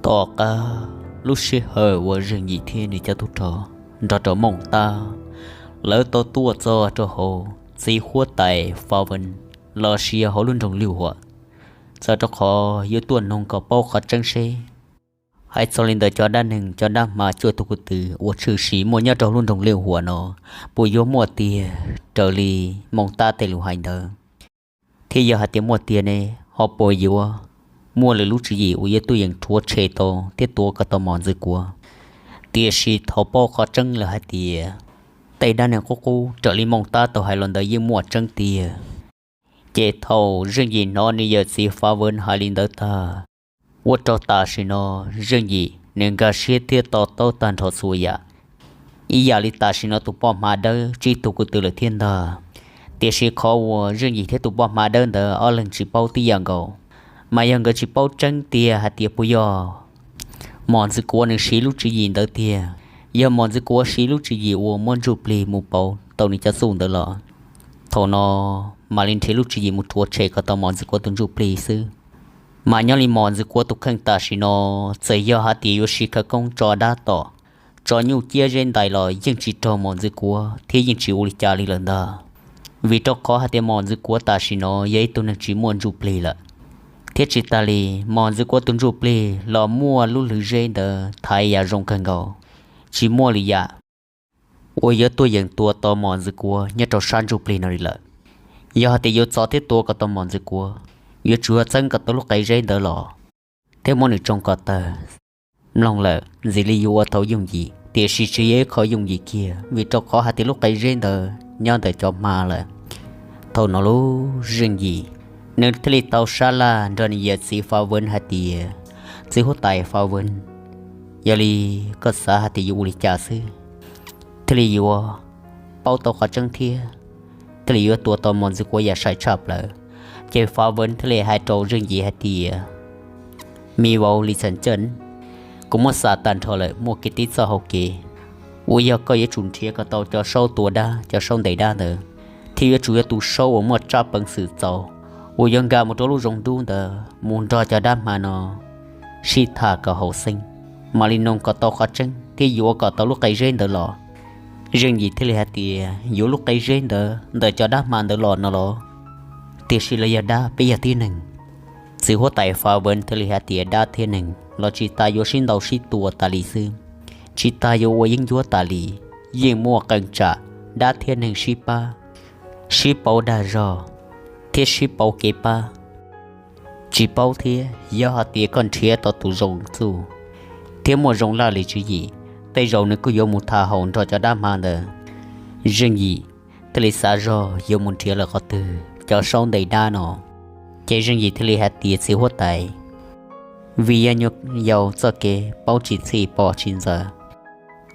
Tom qab lub sij hawm uas Zeej Yim thiab nws cov tub rog nrog rau Mooj Tab, lawv tau tuaj txog rau hauv txiv huab tais Fa Vees los sis hauv lub nroog Liv Huam, txawm rau qhov yuav tuaj noog kom paub qhov tseeb seb hais txog li ntawd cov dab neeg cov dab hma cuaj tug ko tw uas tshwm sim muaj nyob rau lub nroog Liv Huam no puas yuav muaj tiag raws li Mooj Tab tej lus hais ntawd, thiab yog hais tias muaj tiag ne ho puas yuav muaj lwm lub tswv yim uas yuav tuaj yeem rhuav tshem tau thiab tua kom tau Mos Ntxwg Kuav. Tiam sis thaum paub qhov tseeb lawm hais tias tej dab neeg qub qub raws li Mooj Tab tau hais los ntawd yeej muaj tseeb tiag, ces thaum Zeej Yim hnov nws yawm txiv Fa Vees hais li ntawd tag, ua rau tam sim no Zeej Yim nws nkag siab thiab to taub tag nrho txhua yam. Ib yam li tam sim no tus poj hma dawb tsib tug ko tw lawm thiab ntag, tiam sis qhov uas Zeej Yim thiab tus poj hma dawb ntawd ob leeg tsis paub tib yam nkaus, mas yog nkawd tsis paub tseeb tiag hais tias puas yog Mos Ntxwg Kuav nws siv lub tswv yim ntawd tiag. Yog Mos Ntxwg Kuav siv lub tswv yim uas muab ntsuj plig mus pauv tau nws cov txuj ntawd los, thaum no mam li nrhiav lub tswv yim mus rhuav tshem kom tau Mos Ntxwg Kuav tus ntsuj plig xwb. Mas nyob li Mos Ntxwg Kuav tus kheej tam sim no, txawm yog hais tias yuav siv khawv koob tso dab tom, tso nyuj ciab zeb ntais los yeej tsis raug Mos Ntxwg Kuav thiab yeej tsis ua li cas li lawm ntag. Vim rau qhov hais tias Mos Ntxwg Kuav tam sim no yog ib tug neeg tsis muaj ntsuj plig lawm, thiab tsis tas li, Mos Ntxwg Kuav tus ntsuj plig los muaj lub hlwv zeb ntawd thaiv yam zoo kawg nkaus, tsis muaj lwm yam uas yuav tuaj yeem tua tau Mos Ntxwg Kuav nyob rau sab ntsuj plig no li lawm. Yog hais tias yuav txov thiab tua kom tau Mos Ntxwg Kuav, yuav tsum yog txeeb kom tau lub qe zeb ntawd los thiab muab nws tsoo kom tawg. Mloog lawm ntxim li yuav ua tau yooj yim, tiam sis tsis yog ib qho yooj yim kiag, vim rau qhov hais tias lub qe zeb ntawd nyob ntawm cov hma lawm. Thaum no lub Zeej Yim nws thiaj li tau sab laj nrog nws yawm txiv Fa Vees hais tias, Txiv huab tais Fa Vees, yog li koj xav hais tias yuav ua li cas xwb thiaj li yuav paub tau qhov tseeb thiab thiaj li yuav tua tau Mos Ntxwg Kuav yam sai tshaj plaws? Ces Fa Vees thiaj li hais rau Zeej Yim hais tias, Me vauv Li Txhas Caj, kuv muab xav tag nrho lawm, muaj kev tib txoj hau kev uas yog koj yuav tsum nrhiav kom tau cov saub tua dab, cov saub ntes dab ntawd, thiab yuav tsum yog tus saub uas muaj tsab peev xwm txaus uas yuav nkag mus rau lub zoov dub ntawd mus nrog cov dab hma no sib tham kom haum xeeb, mam li noog kom tau qhov tseeb thiab yuav kom tau lub qe zeb ntawd los. Zeej Yim thiaj li hais tias, Yuav lub qe zeb ntawd ntawm cov dab hma ntawd los no los? Tiam sis los yog dab, peb yog tib neeg. Txiv huab tais Fa Vees thiaj li hais tias, Dab thiab neeg los tsis tas yuav sib ntaus sib tua tas li xwb, tsis tas yuav ua yeeb ncuab tas li, yeej muaj qee tsam dab thiab neeg sib pab, sib pauv dag zog thiab sib pauv kev pab. Tsis paub thiab, yog hais tias koj nrhiav tau tus zoo txuj thiab muaj zoo laj lim tswv yim, tej zaum nws kuj yuav mus tham haum nrog cov dab hma ntawd. Zeej Yim thiaj li xav zog yuav mus nrhiav lawm qhov twg cov saub ntes dab no. Ces Zeej Yim thiaj li hais tias, Txiv huab tais, vim yog nyuam yaus txoj kev paub tsis txhij pom tsis ntxaws,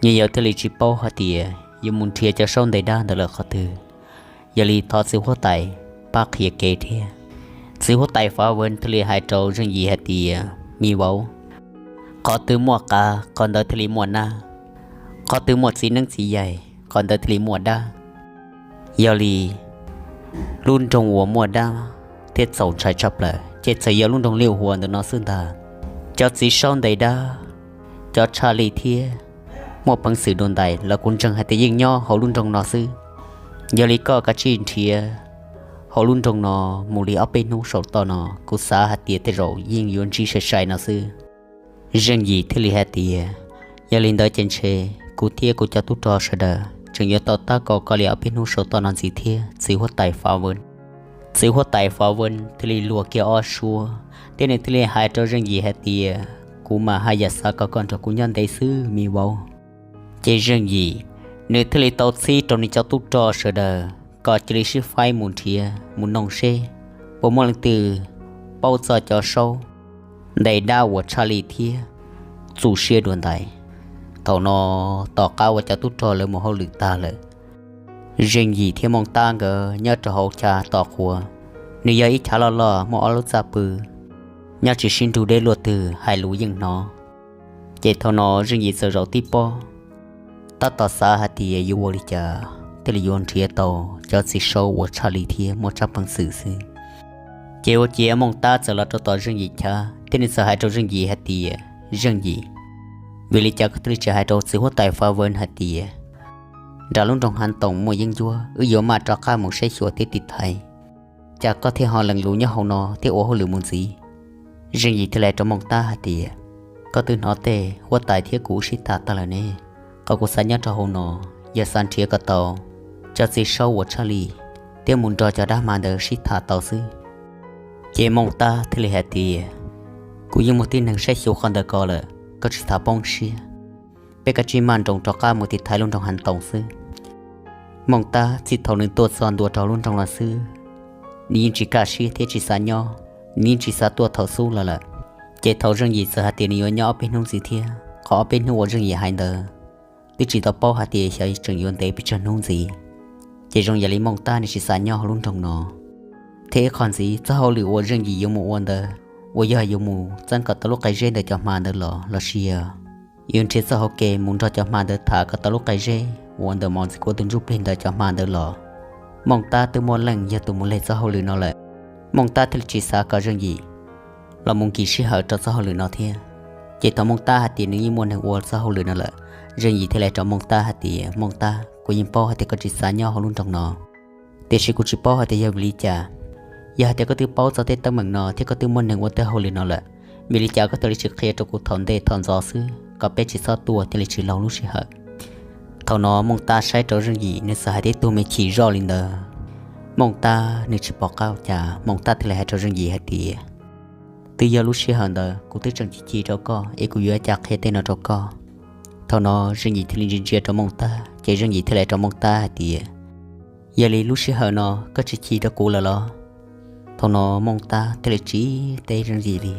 nyuam yaus thiaj li tsis paub hais tias yuav mus nrhiav cov saub ntes dab ntawd lawm qhov twg. Yog li thov txiv huab tais pab qhia kev thiab. Txiv huab tais Fa Vees thiaj li hais rau Zeej Yim hais tias, Me vauv, qhov twg muaj qav, qhov ntawd thiaj li muaj nab, qhov twg muaj txiv neeb txiv yaig, qhov ntawd thiaj li muaj dab. Yog li lub nroog uas muaj dab thiab txaus ntshai tshaj plaws ces txawm yog lub nroog Liaj Huas ntawm no xwb ntag. Cov txiv saub ntes dab, cov tshaj lij thiab muaj peev xwm dua ntais los kuv ntseeg hais tias yeej nyob hauv lub nroog no xwb. Yog li koj kav tsij nrhiav hauv lub nroog no mus li ob peb hnub saum toj no, kuv xav hais tias tej zaum yeej yuav ntsib sai sai no xwb. Zeej Yim thiaj li hais tias, Yog li ntawd ces ntshe kuv thiab kuv cov tub rog sawv daws tseem yuav tau tab kaum koj li ob peb hnub saum toj no ntxiv thiab, txiv huab tais Fa Vees. Txiv huab tais Fa Vees thiaj li luag kiag ob suab, thiab nws thiaj li hais rau Zeej Yim hais tias, Kuv mam haj yam xav kom koj nrog kuv nyob ntev xwb, me vauv. Ces Zeej Yim nws thiaj li tau txib rau nws cov tub rog sawv daws kom cia li sib faib mus nrhiav mus noog seb puas muaj leej twg paub txog cov saub ntes dab uas tshaj lij thiab txum siab dua ntais. Thaum no, tom qab uas cov tub rog lawv mus hauj lwm tag lawm, Zeej Yim thiab Mooj Tab nkawd nyob rau hauv chav tos qhua. Nws yog ib chav loj loj muaj ob lub txaj pw, nyob tsis sib nrug deb luaj twg hais lus yeej hnov. Ces thaum no Zeej Yim txawm zaum tib pob, tab tom xav hais tias yuav ua li cas thiaj li yuav nrhiav tau cov txiv saub uas tshaj lij thiab muaj tsab peev xwm xwb. Ces ua ciav Mooj Tab txawm los rau tom Zeej Yim chav thiab nws txawm hais rau Zeej Yim hais tias, Zeej Yim, vim li cas koj thiaj li tsis hais rau txiv huab tais Fa Vej hais tias nram lub nroog Hav Toom muaj yeeb ncuab, wb yuav maj rov qab mus saib xyuas thiab tiv thaiv, cas koj thiaj ho lees lus nyob hauv no thiab ua hauj lwm mus ntxiv? Zeej Yim thiaj li hais rau Mooj Tab hais tias, koj twb hnov tej huab tais thiab kuv wb sib tham tag lawm ne, qhov kuv xav nyob rau hauv no yog xav nrhiav kom tau cov txiv saub uas tshaj lij thiab mus nrog cov dab hma ntawd sib tham tau xwb. Ces Mooj Tab thiaj li hais tias, kuv yeej muaj tib neeg saib xyuas qhov ntawd ko lawm, koj tsis txhob poob siab. Peb kav tsij maj nroos rov qab mus tiv thaiv lub nroog Hav Toom xwb. Mooj Tab txij thaum nws tuaj txog ntua rau lub nroog los xwb, nws yeej tsis kaj siab thiab tsis xav nyob, nws yeej tsis xav tuaj thaum xub los lawm. Ces thaum Zeej Yim txawm hais tias nws yuav nyob ob peb hnub ntxiv thiab, qhov ob peb hnub uas Zeej Yim hais ntawd twb tsis tau paub hais tias xyov tseem yuav ntev pes tsawg hnub ntxiv. Ces zoo yam li Mooj Tab nws tsis xav nyob hauv lub nroog no. Thiab ib qho ntxiv, txoj hauj lwm uas Zeej Yim yuav mus ua ntawd uas yog yuav mus txeeb kom tau lub qe zeb ntawm cov hma ntawd los, los sis yog yuav nrhiav txoj hauv kev mus nrog cov hma ntawd tham kom tau lub qe zeb uas ntawm mos ntxim kuav tus ntsuj plig ntawm cov hma ntawd los, Mooj Tab twb muaj leej yog tus mus leg txoj hauj lwm no lawm. Mooj Tab thiaj li tsis xav kom Zeej Yim los mus nkim sij hawm rau txoj hauj lwm no thiab. Ces thaum Mooj Tab hais tias nws yeej muaj neeg ua txoj hauj lwm no lawm, Zeej Yim thiaj li hais rau Mooj Tab hais tias, Mooj Tab, kuv yeej paub hais tias koj tsis xav nyob hauv lub nroog no, tiam sis kuv tsis paub hais tias yog vim li cas. Yog hais tias koj twb paub txog tej teeb meem no thiab koj twb muaj neeg ua tej hauj lwm no lawm, vim li cas koj thiaj li tsis qhia rau kuv thaum ntej thaum ntxov xwb, kom peb tsis txhob tuaj thiaj li tsis laug lub sij hawm? Thaum no Mooj Tab saib rau Zeej Yim, nws txawm hais tib tug me chim zoj li ntawd. Mooj Tab nws tsis pom qab ua cas, Mooj Tab thiaj li hais rau Zeej Yim hais tias, twb yog lub sij hawm ntawd kuv twb tseem chim chim rau koj es kuv yuav ua cas qhia tej no rau koj. Thaum no Zeej Yim thiaj li ntsia ntsia rau Mooj Tab, ces Zeej Yim thiaj li hais rau Mooj Tab hais tias, yog li lub sij hawm no koj tsis chim rau kuv lawm los? Thaum no Mooj Tab thiaj li tsis teb Zeej Yim li.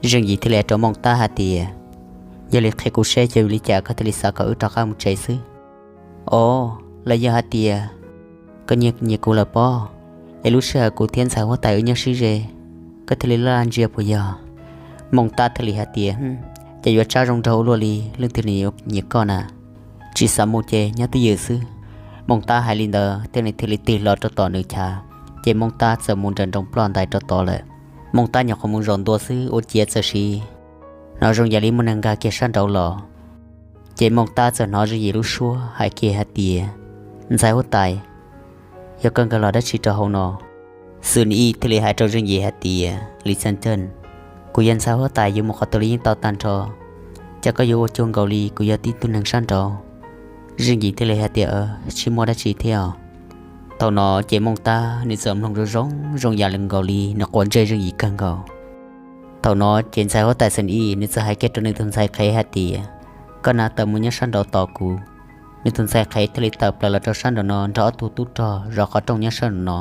Zeej Yim thiaj li hais rau Mooj Tab hais tias, yog li qhia kuv seb yog vim li cas koj thiaj li xav kom wb rov qab mus tsev xwb? Os, los yog hais tias koj nyiam nyiam kuv lawm pob, es lub sij hawm kuv thiab ntxhais huab tais wb nyob sib ze, koj thiaj li laj ntsia puas yog? Mooj Tab thiaj li hais tias, ces yuav tsab zoo nraug ua luaj li, leej twg nws yuav nyiam koj na? Tsis xav mus ces nyob twj ywm xwb. Mooj Tab hais li ntawd thiab nws thiaj li tig hlo rau tom nws chav, ces Mooj Tab txawm mus nram nroos ploj ntais rau tod lawm. Mooj Tab nyuam qhuav mus zaum ntua xwb ua ciav txawm sim hnov zoo yam li muaj neeg nkag kiag sab nraud los. Ces Mooj Tab txawm hnov Zeej Yim lub suab hais kiag hais tias, ntxhais huab tais, yog koj nkag los dab tsi rau hauv no? Xwm Ib thiaj li hais rau Zeej Yim hais tias, Li Txaj Txaj, kuv yog ntxhais huab tais yuav mus qhov twg los yeej tau tag nrho, cas koj yuav ua cuag nkaus li kuv yog tib tug neeg sab nraud? Zeej Yim thiaj li hais tias, tsis muaj dab tsi thiab os. Thaum no ces Mooj Tab nws txawm mloog zoo zoo zoo yam li nkaus li nws quav ntsej Zeej Yim kawg nkaus. Thaum no ces ntxhais huab tais Xwm Ib nws txawm hais kiag rau nws tus ntxhais qhev hais tias, koj na tawm mus nyob sab nraud tos kuv. Nws tus ntxhais qhev thiaj li tawm plaws los rau sab nraum no nrog ob tug tub rog zov qhov rooj nyob sab nraum no.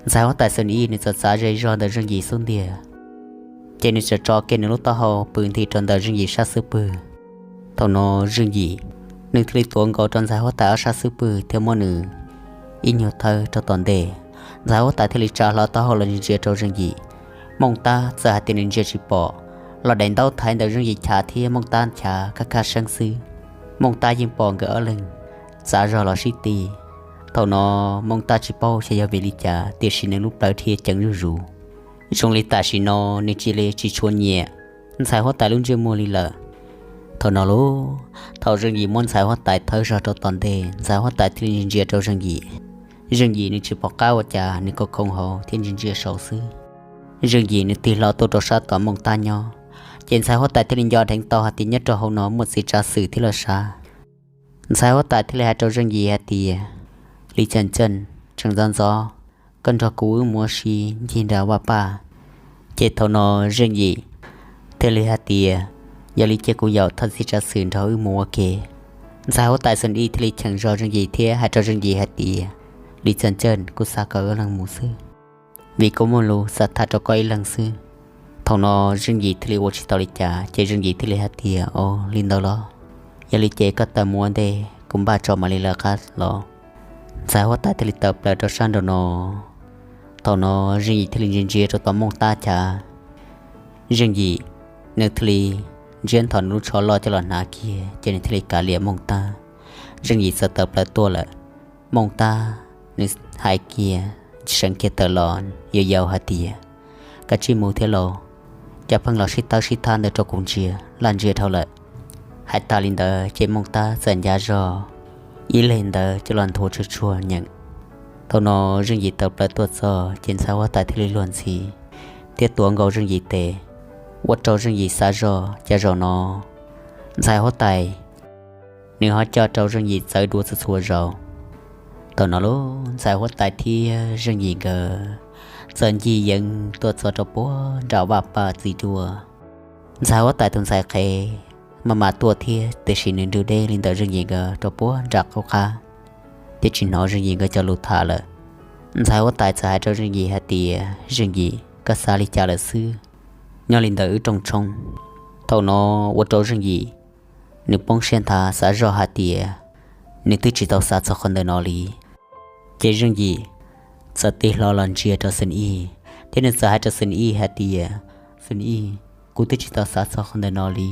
Ntxhais huab tais Xwm Ib nws txawm txav ze zog ntawm Zeej Yim xub ntiag, ces nws txawm tso kiag nws lub taub hau pw nti rau ntawm Zeej Yim sab xub pwg. Thaum no Zeej Yim nws thiaj li tuav nkaus rau ntxhais huab tais ob sab xub pwg thiab muab nws ib nyuag thawb rau tom ntej. Ntxhais huab tais thiaj li tsa hlo taub hau los ntsia rau Zeej Yim. Mooj Tab txawm hais tias nws ntsia tsis pom, los daim ntaub thaiv ntawm Zeej Yim chav thiab Mooj Tab chav kaj kaj seeb xwb. Mooj Tab yeej pom nkawd ob leeg txav zog los sib ti. Thaum no Mooj Tab tsis paub xyov yog vim li cas tiam sis nws lub plawv dhia ceev zuj zus, zoo li tam sim no nws cia li tsis tshua nyiam ntxhais huab tais lub ntsej muag li lawm. Thaum no lauj, thaum Zeej Yim muab ntxhais huab tais thawb zog rau tom ntej, ntxhais huab tais thiaj li ntsia rau Zeej Yim. Zeej Yim nws tsis pom qab ua cas, nws khoov khoov hauv thiab ntsia ntsia saud xwb. Zeej Yim nws tig hlo tuaj rau sab tom Mooj Tab nyob, ces ntxhais huab tais thiaj li nco dheev tau hais tias nyob rau hauv no muaj txiv tsav xwm thiab los sav. Ntxhais huab tais thiaj li hais rau Zeej Yim hais tias, Li Txaj Txaj, tseem ntxov ntxov, koj nrog kuv wb mus ua si ncig nram vaj paj. Ces thaum no Zeej Yim thiaj li hais tias, yog li cia kuv yaum thov txiv tsav xwm nrog wb mus ua ke. Ntxhais huab tais Xwm Ib thiaj li cheem zog Zeej Yim thiab hais rau Zeej Yim hais tias, Li Txaj Txaj, kuv xav kom wb leeg mus xwb, vim kuv muaj lus xav tham rau koj ib leeg xwb. Thaum no Zeej Yim thiaj li ua tsis tau li cas, ces Zeej Yim thiaj li hais tias, o, li ntawd los, yog li ces koj tawm mus ua ntej, kuv npaj tso mam li lawv qab los. Ntxhais huab tais thiaj li tawm plaws rau sab nraum no. Thaum no Zeej Yim thiaj li ntsia ntsia rau tom Mooj Tab chav. Zeej Yim nws thiaj li ntsiab nthos nws lub tsho loj coj los hnav kiag, ces nws thiaj li kav liam Mooj Tab. Zeej Yim txawm tawm plaws tuaj lawm. Mooj Tab nws hais kiag, seev kiag tawm los yau yau hais tias, koj tsij mus thiab lauj. cas pheej los sib tawb sib thab ntawd rau kuv ntsia laj ntsia dhau lawm. Hais tas li ntawd ces Mooj Tab txawm ncav zog ib leeg ntawd coj los nthuav tsuag tsuag nyeem. Thaum no Zeej Yim tawm plaws tuaj txog ces ntxhais huab tais thiaj li luag ntxhi thiab tuav nkaus Zeej Yim tes, ua rau Zeej Yim xav zog cas zaum no ntxhais huab tais nws ho coj rau Zeej Yim txawv dua txhua txhua zaus. Thaum no lub ntxhais huab tais thiab Zeej Yim nkawd txawm ncig yeev tuaj txog rau puag nram vaj paj txiv duaj. Ntxhais huab tais tus ntxhais qhev maj mam tuaj thiab tiam sis nws nrug deb li ntawm Zeej Yim nkawd rau puag nram qub qab, thiab tsis hnov Zeej Yim nkawd cov lus tham lawm. Ntxhais huab tais txawm hais rau Zeej Yim hais tias, Zeej Yim, koj xav li cas lawm xwb? Nyob li ntawm wb rooj tshoob. Thaum no ua rau Zeej Yim nws poob siab nthav xav zoj hais tias nws twb tsis tau xav txog qhov ntawm no li. Ces Zeej Yim txawm tig hlo los ntsia rau Xwm Ij thiab nws txawm hais rau Xwm Ij hais tias, Xwm Ij, kuv twb tsis tau xav txog qhov ntawm no li,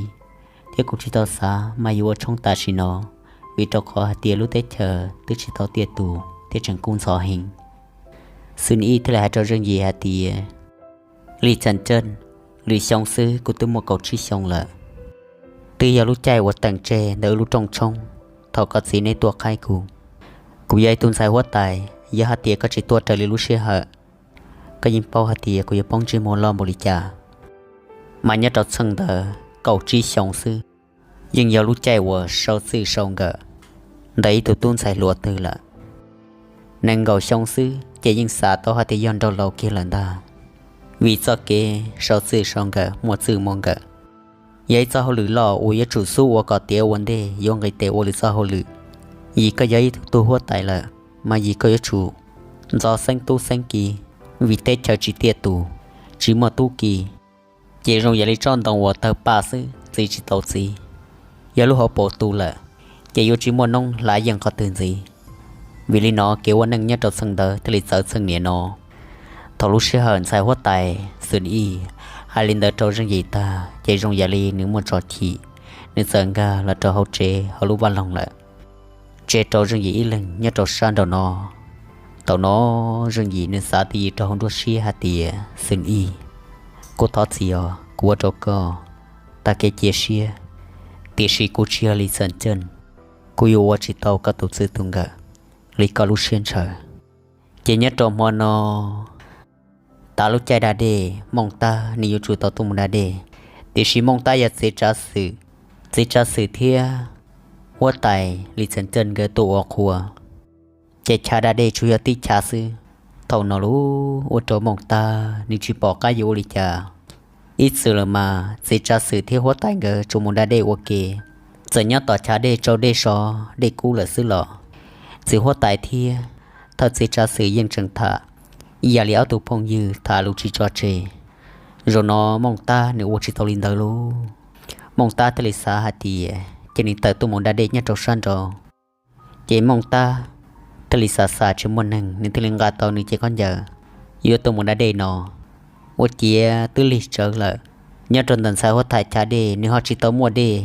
thiab kuv tsis tau xav mas yuav ua tshoob tam sim no, vim rau qhov hais tias lub teb chaws twb tsis tau tiaj tus thiab tseem kub ntxhov heev. Xwm Ij thiaj li hais rau Zeej Yim hais tias, Li Txeem Ceeb, lwm xyoo xwb kuv twb muaj kaum tsib xyoo lawm. Twb yog lub caij uas teem tseg ntawm wb lub rooj tshoob thaum koj txiv neb tuaj qhaib kuv. Kuv yog ib tug ntxhais huab tais, yog hais tias koj tsis tuaj raws li lub sij hawm, koj yeej paub hais tias kuv yuav poob ntsej muag loj npaum li cas. Mas nyob rau txheej ntawd kaum tsib xyoo xwb, yeej yog lub caij uas sau txwj sau nkawm ntawm ib tug tub ntxhais hluas twg lawm. Nees nkaum xyoo xwb ces yeej xav tau hais tias yog nraug laus kiag lawm ntag, vim txoj kev sau txwj sau nkawm muaj txwj muaj nkawm yog ib txoj hauj lwm loj uas yuav tsum xub ua kom tiav ua ntej, yuav nqis tes ua lwm txoj hauj lwm. Yim koj yog ib tug huab tais lawm, mas yim koj yuav tsum ntxov xeeb tub xeeb ki, vim teb chaws tsis tiaj tus, tsis muaj tub ki, ces zoo yam li tsob ntoo uas tawg paj xwb, txi tsis tau txiv. Yog lub hauv paus tu lawm, ces yuav tsis muaj noob hlav yeej qhov twg ntxiv. Vim li no kev ua neej nyob rau txheej ntawd thiaj li txawv txheej niam no. Thaum lub sij hawm ntxhais huab tais Xwm Ij hais li ntawd rau Zeej Yim tag, ces zoo yam li nws muaj tso chim, nws txawm nkag los rau hauv tsev hauv lub vaj loog lawm, tseg rau Zeej Yim ib leeg nyob rau sab nraum no. Thaum no Zeej Yim nws xav twj ywm rau hauv nruab siab hais tias, Xwm Ij, kuv thov txim os, kuv ua rau koj tag kev cia siab, tiam sis kuv tsis yog Li Txeem Ceeb, kuv yuav ua tsis tau koj tus txwj tus nkawm li koj lub siab ntshaw. Ces nyob rau hmo no, tav lub caij da dej, Mooj Tab nws yuav tsum tau tuaj mus da dej, tiam sis Mooj Tab yog txiv tsav xwm, txiv tsav xwm thiab huab tais Li Txeem Ceeb nkawd tuaj ua qhua, ces chav da dej tsuas yog tib chav xwb. Thaum no lub ua rau Mooj Tab nws tsis pom qab yuav ua li cas. Ib txwm lawm mas txiv tsav xwm thiab huab tais nkawd tsuas mus da dej ua ke, txawm nyob tom chav dej tsau dej so, dej kub lawm xwb los txiv huab tais thiab thawj txiv tsav xwm yeej tseem tham ib yam li ob tug phooj ywg tham lus tsis tso tseg. Zaum no Mooj Tab nws ua tsis tau li ntawd lauj. Mooj Tab thiaj li xav hais tias cia nws tawm tuaj mus da dej nyob rau sab nraud. Ces Mooj Tab thiaj li xav xav tsis muaj neeg, nws thiaj li nqa tau nws cev khaub ncaws yuav tuaj mus da dej no. Ua ciav twb lig tsawv lawm, nyob rau ntawm ntxhais huab tais chav dej nws ho tsis tau muaj dej,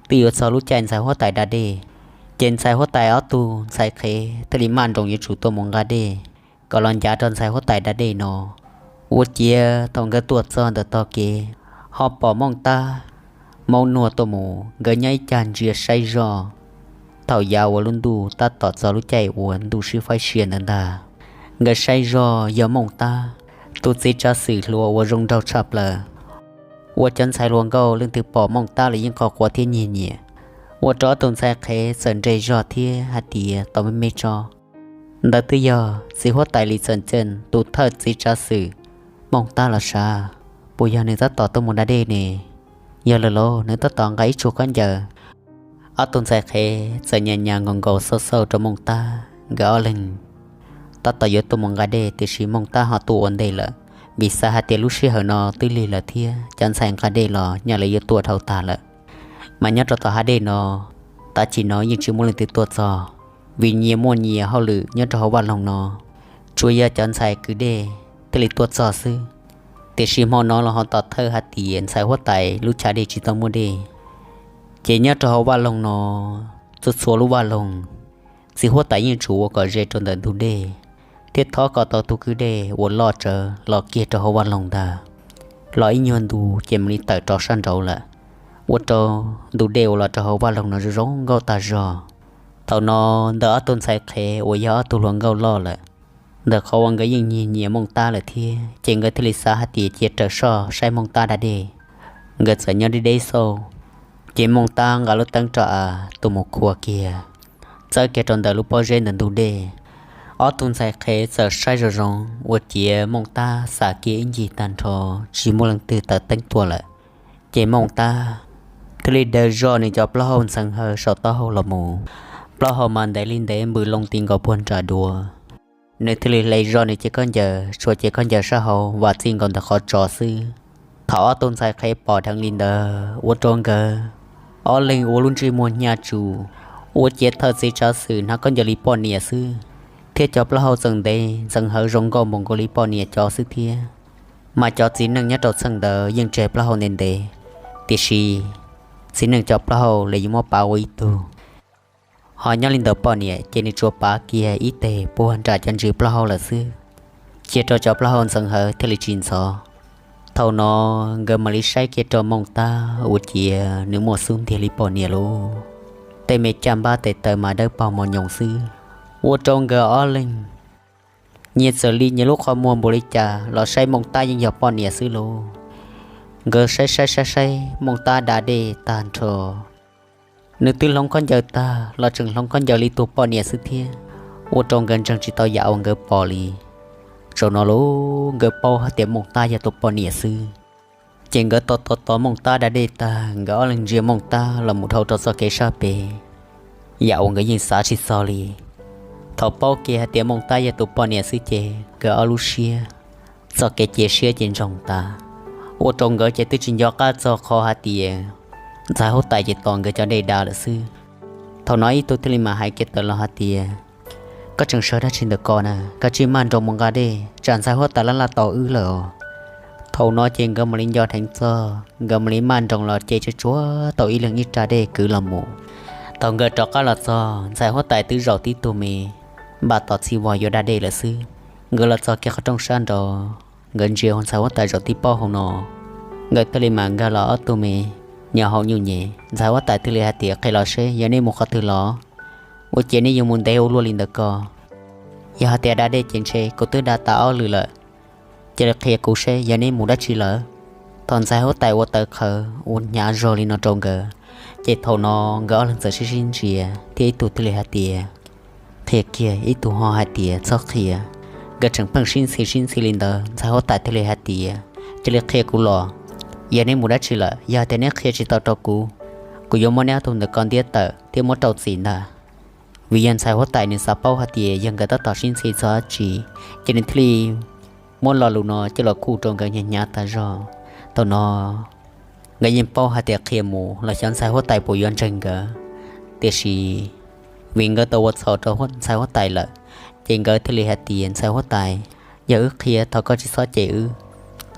twb yuav txog lub caij ntxhais huab tais da dej. Ces ntxhais huab tais ob tug ntxhais qhev thiaj li maj nroos yuav tsum tuaj mus nqa dej kom los ncav rau ntxhais huab tais da dej no. Ua ciav thaum nkawd tuaj txog ntawm tog kev, ho pom Mooj Tab, Maub Nuag tuaj mus, nkawd nyob ib cag ntsia saib zoj. Thaum yav uas lub ntuj tab tom txog lub caij uas ntuj sib faib sia ntawd ntag, nkawd saib zoj yog Mooj Tab, tus txiv tsav xwm hluas uas zoo nraug tshaj plaws, ua cov ntxhais hluas nkauj leej twg pom Mooj Tab los yeej qhov quav thiab nyiag nyiam. Ua rau ob tug ntxhais qhev txawm nres zog thiab hais tias tau me me tso, ntawd twb yog txiv huab tais Li Txawm Ceej tus thawj txiv tsav xwm Mooj Tab los sav, puas yog nws tab tom tuaj mus da dej ne? Yog lawm lauj, nws tab tom nqa ib tsuag khaub ncaws. Ob tug ntxhais qhev txawm nyas nyas nkaus nkaus xauj xauj rau Mooj Tab, nkawd ob leeg tab tom yuav tuaj mus nqa dej tiam sis Mooj Tab ho tuaj ua ntej lawm, vim xav hais tias lub sij hawm no twb lig lawm thiab cov ntxhais nqa dej los nyaj lawv yuav tuaj dhau tag lawm. Mas nyob rau tom hav dej no, tav chim no yeej tsis muaj leej twg tuaj txog, vim nyias muaj nyias hauj lwm nyob rau hauv vaj loog no. Tsuas yog cov ntxhais kwv dej thiaj li tuaj txog xwb. Tiam sis hmo no los ho tom thawj hais tias ntxhais huab tais lub chav dej tsis tau muaj dej, ces nyob rau hauv vaj loog no, txhua txhua lub vaj loog, txiv huab tais yeej tsum ua kom ze rau ntawm ntug dej, thiab thov kom tau tus kwv dej uas loj tsawv los kiag rau hauv vaj loog ntag. los ib nyuag ntu ces mam li tawm rov sab nraud lawm. Ua rau ntu dej uas los rau hauv vaj loog no zoo zoo nkauj tag zog. Thaum no ntawm ob tug ntxhais qhev uas yog ob tug hluas nkauj loj lawm, ntawm qhov uas nkawd yeej nyiam nyiam Mooj Tab lawm thiab ces nkawd thiaj li xav hais tias cia raws soj saib Mooj Tab da dej. Nkawd txawm nyob deb deb xauj, ces Mooj Tab nqa lub teeb rov av tuaj mus khua kiag, txawb kiag rau ntawm lub pob zeb ntawm ntug dej. Ob tug ntxhais qhev txawm saib zoo zoo ua ciav Mooj Tab xam kiag ib ncig tag nrho, tsis muaj leej twg taws teeb tuaj lawm. Ces Mooj Tab thiaj li daws zoj nws cov plaub hau ntxeev hawv saum taub hau los mus. Plaub hau mas ntev li ntev npws loo ti nkaus puag nram duav. Nws thiaj li hle zoj nws cev khaub ncaws, tshuav cev khaub ncaws sab hauv vam txij nkaus ntawm qhov tsos xwb. Thaum ob tug ntxhais qhev pom dheev li ntawd ua rau nkawd ob leeg ua lub ntsej muag hnyav tsuj, ua ciav thawj txiv tsav xwm hnav khaub ncaws li poj niam xwb, thiab cov plaub hau txawm ntev ntxeev hawv zoo nkauj npaum nkaus li poj niam cov xwb thiab. Mas cov txiv neej nyob rau txheej ntawd yeej tseg plaub hau ntev ntev, tiam sis txiv neej cov plaub hau los yuav muab pav ua ib tug. Ho nyob li ntawm poj niam ces nws tsuas pav kiag ib teg puag nram cov ntsis plaub hau lawm xwb, cia rau cov plaub hau ntxeev hawv thiaj li tsis ntxhov. Thaum no nkawd mam li saib kiag rau Mooj Tab ua ciav nws muaj xub ntiag li poj niam lauj. Tej me caj npab tes taw mas dawb paug mos nyoos xwb, ua rau nkawd ob leeg nyias txawm li nyias lub qhov muag npaum li cas los saib Mooj Tab yeej yog poj niam xwb lauj. Nkawd saib saib saib saib Mooj Tab da dej tag nrho, nws twb hloov khaub ncaws tag los tseem hloov khaub ncaws li tus poj niam xwb thiab, ua rau nkawd ntseeg tsis tau yam uas nkawd pom li. Zaum no los nkawd paub hais tias Mooj Tab yog tus poj niam xwb. Ces nkawd tos tos tos Mooj Tab da dej tag, nkawd ob leeg ntsia Mooj Tab los mus dhau rau txoj kev sab pem, yam uas nkawd yeej xav tsis txog li. Thaum paub kiag hais tias Mooj Tab yog tus poj niam xwb ces nkawd ob lub siab, txoj kev cia siab ces ntsoog tas, ua rau nkawd ces twb tsis nco qab txog qhov hais tias ntxhais huab tais ces tos nkawd cov dej da lawm xwb. Thaum no ib tug thiaj li mam hais kiag tawm los hais tias, koj tseem sawv dab tsi ntawm ko na, koj cia li maj nroos mus nqa dej, tsam ntxhais huab tais laj laj tos wb lawm os. Thaum no ces nkawd mam li nco dheev txog, nkawd mam li maj nroos los ces tsuas tsuav tau ib leeg ib rab dej kwv los mus. Thaum nkawd rov qab los txog, ntxhais huab tais twb zaum tib tug me npaj tos txhij vog yuav da dej lawm xwb. Nkawd los txog kiag qhov rooj sab nraud, nkawd ntsia ntxhais huab tais zaum tib paub hauv no. Nkawd thiaj li mam nkag los ob tug me nyob hauv nyuj nyem. Ntxhais huab tais thiaj li hais tias, qhia los seb yog nej mus qhov twg los, ua ciav nej yuav mus ntev ua luaj li ntawm ko. Yog hais tias da dej ces ntshe kuv twb da tas ob lwm lawm. Cia li qhia kuv seb yog nej mus dab tsi lawm. Thaum ntxhais huab tais ua tawv qhawv ua hnyav zog li no rau nkawd, ces thaum no nkawd ob leeg txawm sib sib ntsia thiab ib tug thiaj li hais tias, qhia kiag, ib tug ho hais tias, txhob qhia. Nkawd tseem pheej sib ntxhi sib ntxhi li ntawd, ntxhais huab tais thiaj li hais tias, cia li qhia kuv los, yog neb mus dab tsi lawm. Yog hais tias neb qhia tsis tau rau kuv, kuv yuav muab neb ob tug ntawm ko ntiab tawm thiab muab rau txim ntag. Vim yog ntxhais huab tais nws xav paub hais tias yog nkawd tab tom sib ntxhi txog dab tsi, ces nws thiaj li muab lo lus no coj los khuj rau nkawd hnyav hnyav tas zog. Thaum no nkawd yeej paub hais tias qhia mus los xyov ntxhais huab tais puas yuav ntseeg nkawd. Tiam sis vim nkawd tau ua txhaum rau ntxhais huab tais lawm, ces nkawd thiaj li hais tias, ntxhais huab tais, yog wb qhia thov koj tsis txhob cem wb.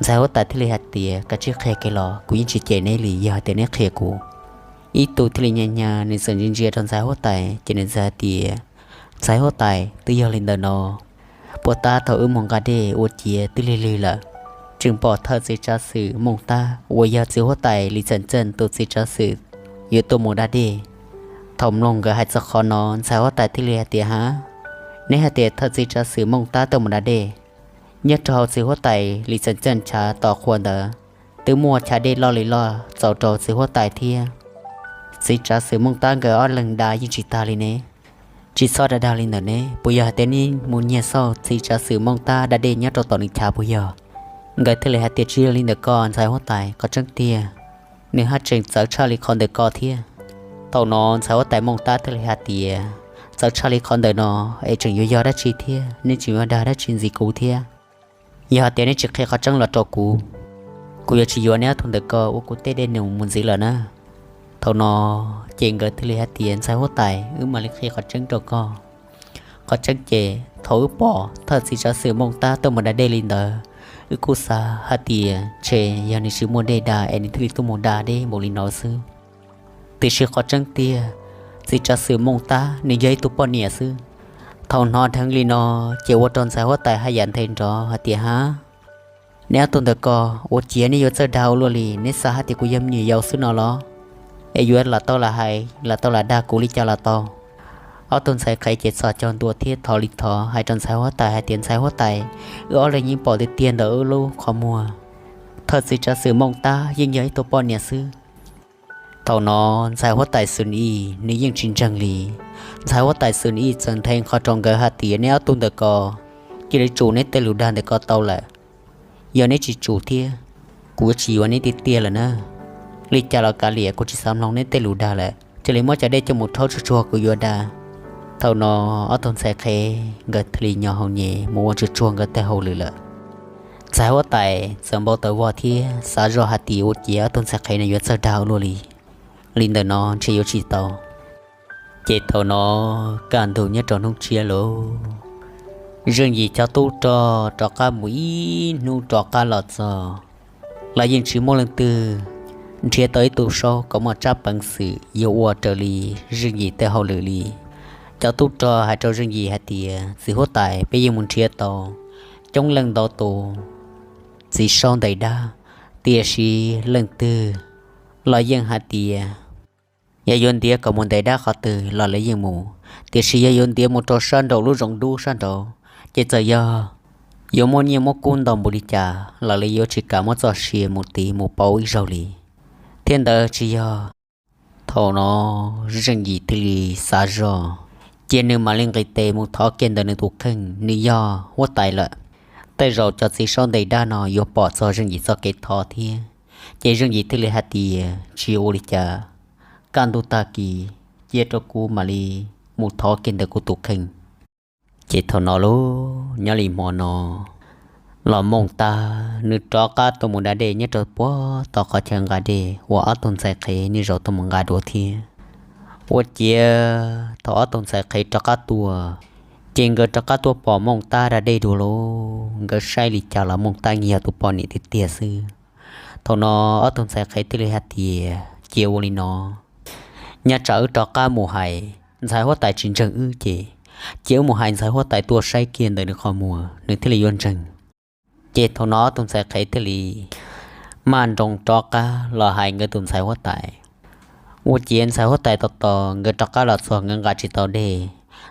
Ntxhais huab tais thiaj li hais tias, kav tsij qhia kiag los, kuv yeej tsis cem neb li yog hais tias neb qhia kuv. Ib tug thiaj li nyag nyag, nws txawm ntsia ntsia rau ntxhais huab tais ces nws txawm hais tias, ntxhais huab tais, twb yog li ntawm no, puag ta thaum wb mus nqa dej ua ciav twb lig lig lawm, tseem pom thawj txiv tsav xwm Mooj Tab uas yog txiv huab tais Lis Txawm Txeej tus txiv tsav xwm yuav tuaj mus da dej. Thaum mloog nkawd hais txog qhov no, ntxhais huab tais thiaj li hais tias, hab, neb hais tias thawj txiv tsav xwm Mooj Tab tuaj mus da dej? Nyob rau hauv txiv huab tais Lis Txawm Txeej chav tos qhua ntawd twb muaj chav dej loj li loj txaus rau txiv huab tais thiab txiv tsav xwm Mooj Tab nkawd ob leeg da yeej tsis tag li ne. Tsis txhob da dag li ntawm ne, puas yog hais tias neb mus nyiag xauj txiv tsav xwm Mooj Tab da dej nyob rau tom nws chav puas yog? Nkawd thiaj li hais tias, tsis yog li ntawm ko ntxhais huab tais, qhov tseeb tiag nws haj tseem txawv tshaj li qhov ntawm ko thiab. Thaum no ntxhais huab tais Mooj Tab thiaj li hais tias, txawv tshaj li qhov ntawm no es tseem yuav yog dab tsi thiab, neb tseem yuav dag dab tsi ntxiv kuv thiab? Yog hais tias neb tsis qhia qhov tseeb los rau kuv, kuv yuav tsis yuav neb ob tug ntawm ko ua kuv tej dej num mus ntxiv lawm na. Thaum no ces nkawd thiaj li hais tias, ntxhais huab tais, wb mam li qhia qhov tseeb rau koj. Qhov tseeb ces thaum wb pom thawj txiv tsav xwm Mooj Tab tuaj mus da dej li ntawd, wb kuj xav hais tias ntshe yog nws tsis muaj dej da es nws thiaj li tuaj mus da dej npaum li no xwb. Tiam sis qhov tseeb tiag, txiv tsav xwm Mooj Tab nws yog ib tug poj niam xwb. Thaum hnov dheev li no, ces ua rau ntxhais huab tais haj yam nthe nrov hais tias, hab, Neb ob tug ntawm ko, ua ciav neb yuav txawj dag ua luaj li, neb xav hais tias kuv yog me nyuam yaus xwb no los? Es yuav lam tau lam hais, lam tau lam dag kuv li cas los tau. Ob tug ntxhais qhev ces txhos caug ntua thiab thov li thov hais rau ntxhais huab tais hais tias, ntxhais huab tais, wb ob leeg yeej pom tiag tiag ntawm wb lub qhov muag, thawj txiv tsav xwm Mooj Tab yeej yog ib tug poj niam xwb. Thaum no ntxhais huab tais Xwm Ib nws yeej tsis ntseeg li. Ntxhais huab tais Xwm Ib txawm nthe qhov rau nkawd hais tias, neb ob tug ntawm ko, cia li tsum neb tej lus dag ntawm ko tau lawm. Yog neb tsis tsum thiab, kuv yuav tsis yuav neb tiag tiag lawm na. Li cas los kav liam, kuv tsis xav mloog neb tej lus dag lawm, cia li muab cov dej coj mus rhaub tsuag tsuag kuv yuav dag. Thaum no ob tug ntxhais qhev nkawd thiaj li nyo hau nyem mus ua tsuag tsuag nkawd tej hauj lwm lawm. Ntxhais huab tais txawm npau taws vog thiab xav zoj hais tias ua ciav ob tug ntxhais qhev no yuav txawj dag ua luaj li. Li ntawm no ntshe yuav tsis tau. Ces thaum no kaj ntug nyob rau hnub tshiab lauj, Zeej Yim cov tub rog rov qab mus ib hnub rov qab los txog, los yeej tsis muaj leej twg nrhiav tau ib tug saub kom muaj tsab peev xwm yuav ua raws li Zeej Yim tej hauj lwm li. Cov tub rog hais rau Zeej Yim hais tias, txiv huab tais, peb yeej mus nrhiav tau coob leej ntau tus txiv saub ntes dab, tiam sis leej twg los yeej hais tias yog yuav ntiav kom mus ntes dab qhov twg los lawv yeej mus, tiam sis yog yuav ntiav mus rau sab nraum lub zoov dub sab nraud, ces txawm yog yuav muaj nyiaj muaj kub ntau npaum li cas los lawv yuav tsis kam muab txoj sia mus tiv mus pauv ib zaug li. Thiab ntawd tsis yog. Thaum no Zeej Yim thiaj li xav zog, ces nws mam li nqis tes mus thov kiag ntawm nws tus kheej, nws yog huab tais lawm. Tej zaum cov txiv saub ntes dab no yuav pom txog Zeej Yim txoj kev thov thiab. Ces Zeej Yim thiaj li hais tias, tsis ua li cas, kaj ntug tag kis cia rau kuv mam li mus thov kiag ntawm kuv tus kheej. Ces thaum no lauj, nyob li hmo no los Mooj Tab nws rov qab tuaj mus da dej nyob rau puag tom qhov chaw nqa dej uas ob tug ntxhais qhev niaj zaus tuaj mus nqa dua thiab. Ua ciav thaum ob tug ntxhais qhev rov qab tuaj, ces nkawd rov qab tuaj pom Mooj Tab da dej dua lauj. Nkawd saib li cas los Mooj Tab yeej yog tus poj niam tiag tiag xwb. Thaum no ob tug ntxhais qhev thiaj li hais tias, cia ua li no, nyob tsam wb rov qab mus hais ntxhais huab tais tsis ntseeg wb ces, cia wb mus hais ntxhais huab tais tuaj saib kiag ntawm nws qhov muag nws thiaj li yuav ntseeg. Ces thaum no ob tug ntxhais qhev thiaj li maj nroos rov qab los hais nkawd tus ntxhais huab tais. Ua ciav ntxhais huab tais tos tos nkawd rov qab los txog nkawd nqa tsis tau dej.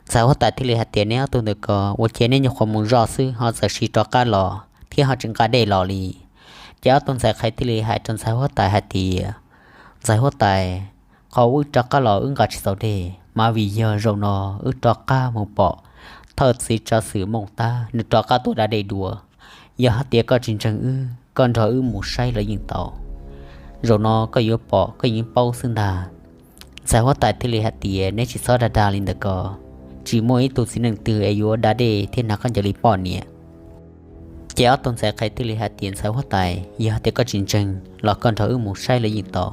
Ntxhais huab tais thiaj li hais tias, neb ob tug ntawm ko, ua ciav neb nyuam qhuav mus zoj xwb ho txawm sim rov qab los thiab ho tsis nqa dej los li. Ces ob tug ntxhais qhev thiaj li hais rau ntxhais huab tais hais tias, ntxhais huab tais, qhov wb rov qab los wb nqa tsis tau dej mas vim yog zaum no wb rov qab mus pom thawj txiv tsav xwm Mooj Tab nws rov qab tuaj da dej dua. Yog hais tias koj tsis ntseeg wb, koj nrog wb mus saib los yeej tau. Zaum no koj yuav pom koj yeej paub xwb ntag. Ntxhais huab tais thiaj li hais tias, neb tsis txhob dag dag li ntawm ko, tsis muaj ib tug txiv neej twg es yuav da dej thiab hnav khaub ncaws li poj niam. Ces ob tug ntxhais qhev thiaj li hais tias, ntxhais huab tais, yog hais tias koj tsis ntseeg los koj nrog wb mus saib los yeej tau.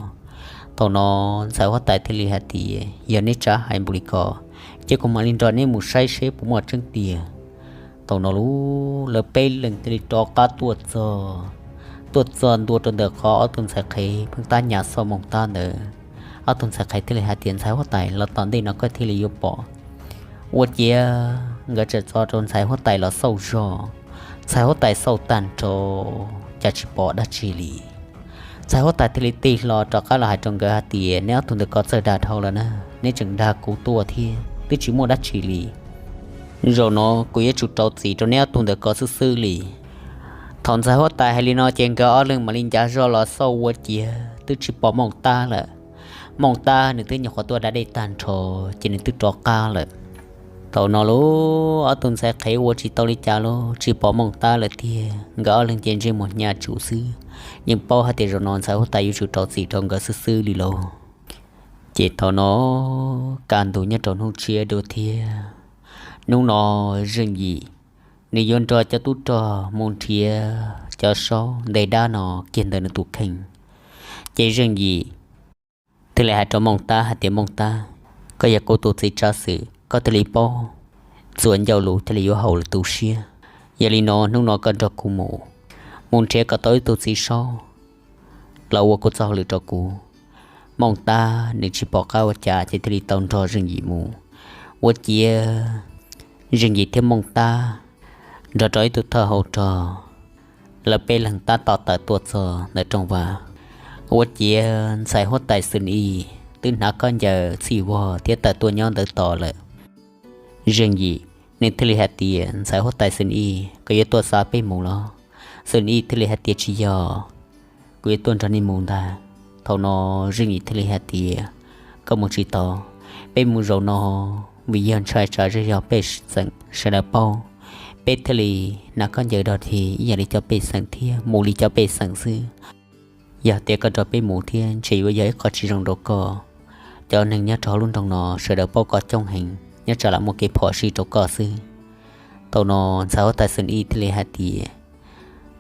Thaum no ntxhais huab tais thiaj li hais tias, yog neb tsa hais npaum li ko, ces kuv mam li nrog neb mus saib seb puas muaj tseeb tiag. Thaum no lub lawv peb leeg thiaj li rov qab tuaj txog, tuaj txog ntua rau ntawm qhov ob tug ntxhais qhev pheej tab nyas xauj Mooj Tab ntawd. Ob tug ntxhais qhev thiaj li hais tias, ntxhais huab tais, los tom ntej no koj thiaj li yuav pom. Ua ciav nkawd txawm tso rau ntxhais huab tais los xauj zog. Ntxhais huab tais xauj tag nrho cas tsis pom dab tsi li. Ntxhais huab tais thiaj li tig hlo rov qab los hais rau nkawd hais tias, neb ob tug ntawm ko txawj dag dhau lawm na, neb tseem dag kuv tuaj thiab twb tsis muaj dab tsi li. Zaum no kuv yuav tsum rau txim rau neb ob tug ntawm ko xwb xwb li. Thaum ntxhais huab tais hais li no ces nkawd ob leeg mam li ncav zog los xauj ua ciav twb tsis pom Mooj Tab lawm. Mooj Tab nws twb nyuam qhuav tuaj da dej tag nrho, ces nws twb rov qab lawm. Thaum no lub ob tug ntxhais qhev ua tsis tau li cas los tsis pom Mooj Tab lawm tiag, nkawd ob leeg ces ntsej muag hnyav tsum xwb. Yeej paub hais tias zaum no ntxhais huab tais yuav tsum rau txim rau nkawd xwb xwb li lauj. Ces thaum no kaj ntug nyob rau hnub tshiab dua thiab. Hnub no Zeej Yim nws yuav nrog cov tub rog mus nrhiav cov saub ntes dab no kiag ntawm nws tus kheej. Ces Zeej Yim thiaj li hais rau Mooj Tab hais tias, Mooj Tab, koj yog kuv tus txiv tsav xwm, koj thiaj li paub txuas ncauj lus thiaj li yuav haum lwm tus siab. Yog li no hnub no koj nrog kuv mus, mus nrhiav kom tau ib tug txiv saub los ua kuv txoj hauj lwm rau kuv. Mooj Tab nws tsis pom qab ua cas ces thiaj li tau nrog Zeej Yim mus. Ua ciav Zeej Yim thiab Mooj Tab nrog rau ib tug thawj hauv rog lawv peb leeg tab tom tawm tuaj txog ntawm rooj vag. Ua ciav ntxhais huab tais Xwm Ij twb hnav khaub ncaws txhij vog thiab tawm tuaj nyob ntawd tos lawm. Zeej Yim nws thiaj li hais tias, Ntxhais huab tais Xwm Ij, koj yuav tuaj xa peb mus los? Xwm Ij thiaj li hais tias, Tsis yog, kuv yuav tuaj nrog nej mus ntag. Thaum no Zeej Yim thiaj li hais tias, Koj mus tsis tau, peb mus zaum no vim yog ntshai tsam zej zog pej xeem sawv daws paub, peb thiaj li hnav khaub ncaws dog dig ib yam li cov pej xeem thiab mus li cov pej xeem xwb. Yog tias koj nrog peb mus thiab ntshe yuav yog ib qho tsis zoo rau koj. Cov neeg nyob rau hauv lub nroog no sawv daws paub koj coob heev, nyob tsam lam muaj kev phom sij rau koj xwb. Thaum no ntxhais huab tais Xwm Ij thiaj li hais tias,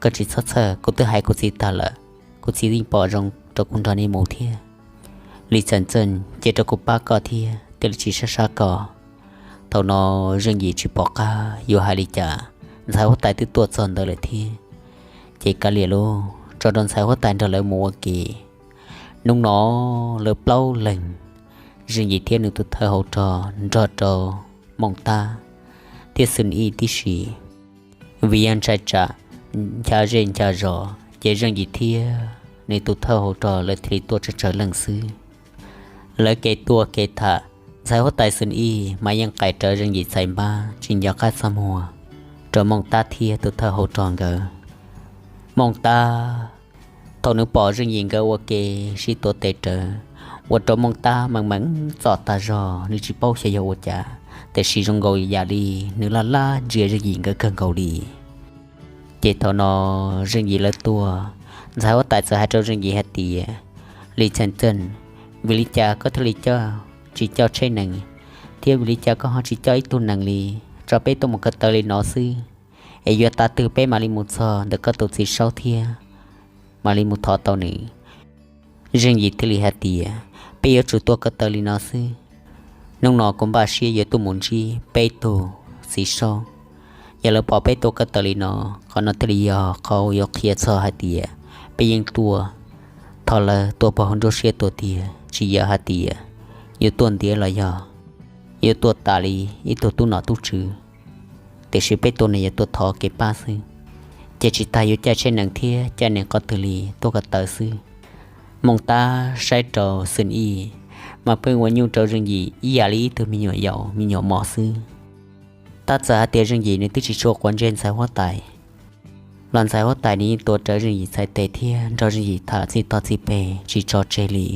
Koj tsis txhob txhawj, kuv twb hais kuv txiv tag lawm, kuv txiv yeej pom zoo rau kuv nrog nej mus thiab. Li Txheem Txeej, cia rau kuv pab koj thiab, thiaj li tsis sab sab koj. Thaum no Zeej Yim tsis pom qab yuav hais li cas, ntxhais huab tais twb tuaj txog ntawd lawm thiab. Ces kav liam lauj, tso rau ntxhais huab tais nrog lawv mus ua ke. Hnub no lawv plaub leeg, Zeej Yim thiab nws tus thawj hauv rog nrog rau Mooj Tab thiab Xwm Ij tib si. Vim yog ntshai tsam ncha zej ncha zos, ces Zeej Yim thiab nws tus thawj hauv rog lawv thiaj li tuaj tsawg tsawg leej xwb. Lawv kev tuaj kev tham, ntxhais huab tais Xwm Ij mas yeej qais rawv Zeej Yim txhais npab tsis nco qab txaj muag rau Mooj Tab thiab tus thawj hauv rog nkawd. Mooj Tab, thaum nws pom Zeej Yim nkawd ua ke sib tuav tes rawv, ua rau Mooj Tab meem meem txom tag zog, nws tsis paub xyov yog ua cas, tiam sis zoo nkaus yam li nws laj laj ntsia Zeej Yim nkawd kawg nkaus li. Ces thaum no Zeej Yim lawv tuaj, ntxhais huab tais txawm hais rau Zeej Yim hais tias, Li Txheem Txeej, vim li cas koj thiaj li coj, tsis coj tsheb nees, thiab vim li cas koj ho tsis coj ib tug nees li, tso peb tuaj mus ko taw li no xwb, es yuav tav twg peb mam li mus txog ntawm koj tus txiv saub thiab mam li mus thov tau nws? Zeej Yim thiaj li hais tias, Peb yuav tsum tuaj ko taw li no xwb. Hnub no kuv npaj siab yuav tuaj mus ntsib peb tug txiv saub. Yog lawv pom peb tuaj ko taw li no, qhov no thiaj li yog qhov yuav qhia txog hais tias peb yeej tuaj thov lawv tuaj pog nruab siab tuaj tiag, tsis yog hais tias yuav tuaj ntiav los yog yuav tuaj tas li ib tug tub nom tub tswv, tiam sis peb tuaj no yog tuaj thov kev pab xwb. Ces tsis tas yuav caij tsheb nees thiab caij nees qhov twg li tuaj ko taw xwb. Mooj Tab saib rau Xwm Ij mas pheej ua nyuj rau Zeej Yim ib yam li ib tug me nyuam yaus me nyuam mos xwb. Tab txawm hais tias Zeej Yim nws twb tsis tshua quav ntsej ntxhais huab tais los ntxhais huab tais nws yeej tuav rawv Zeej Yim txhais tes thiab nrog Zeej Yim tham txij tog txij peg tsis tso tseg li.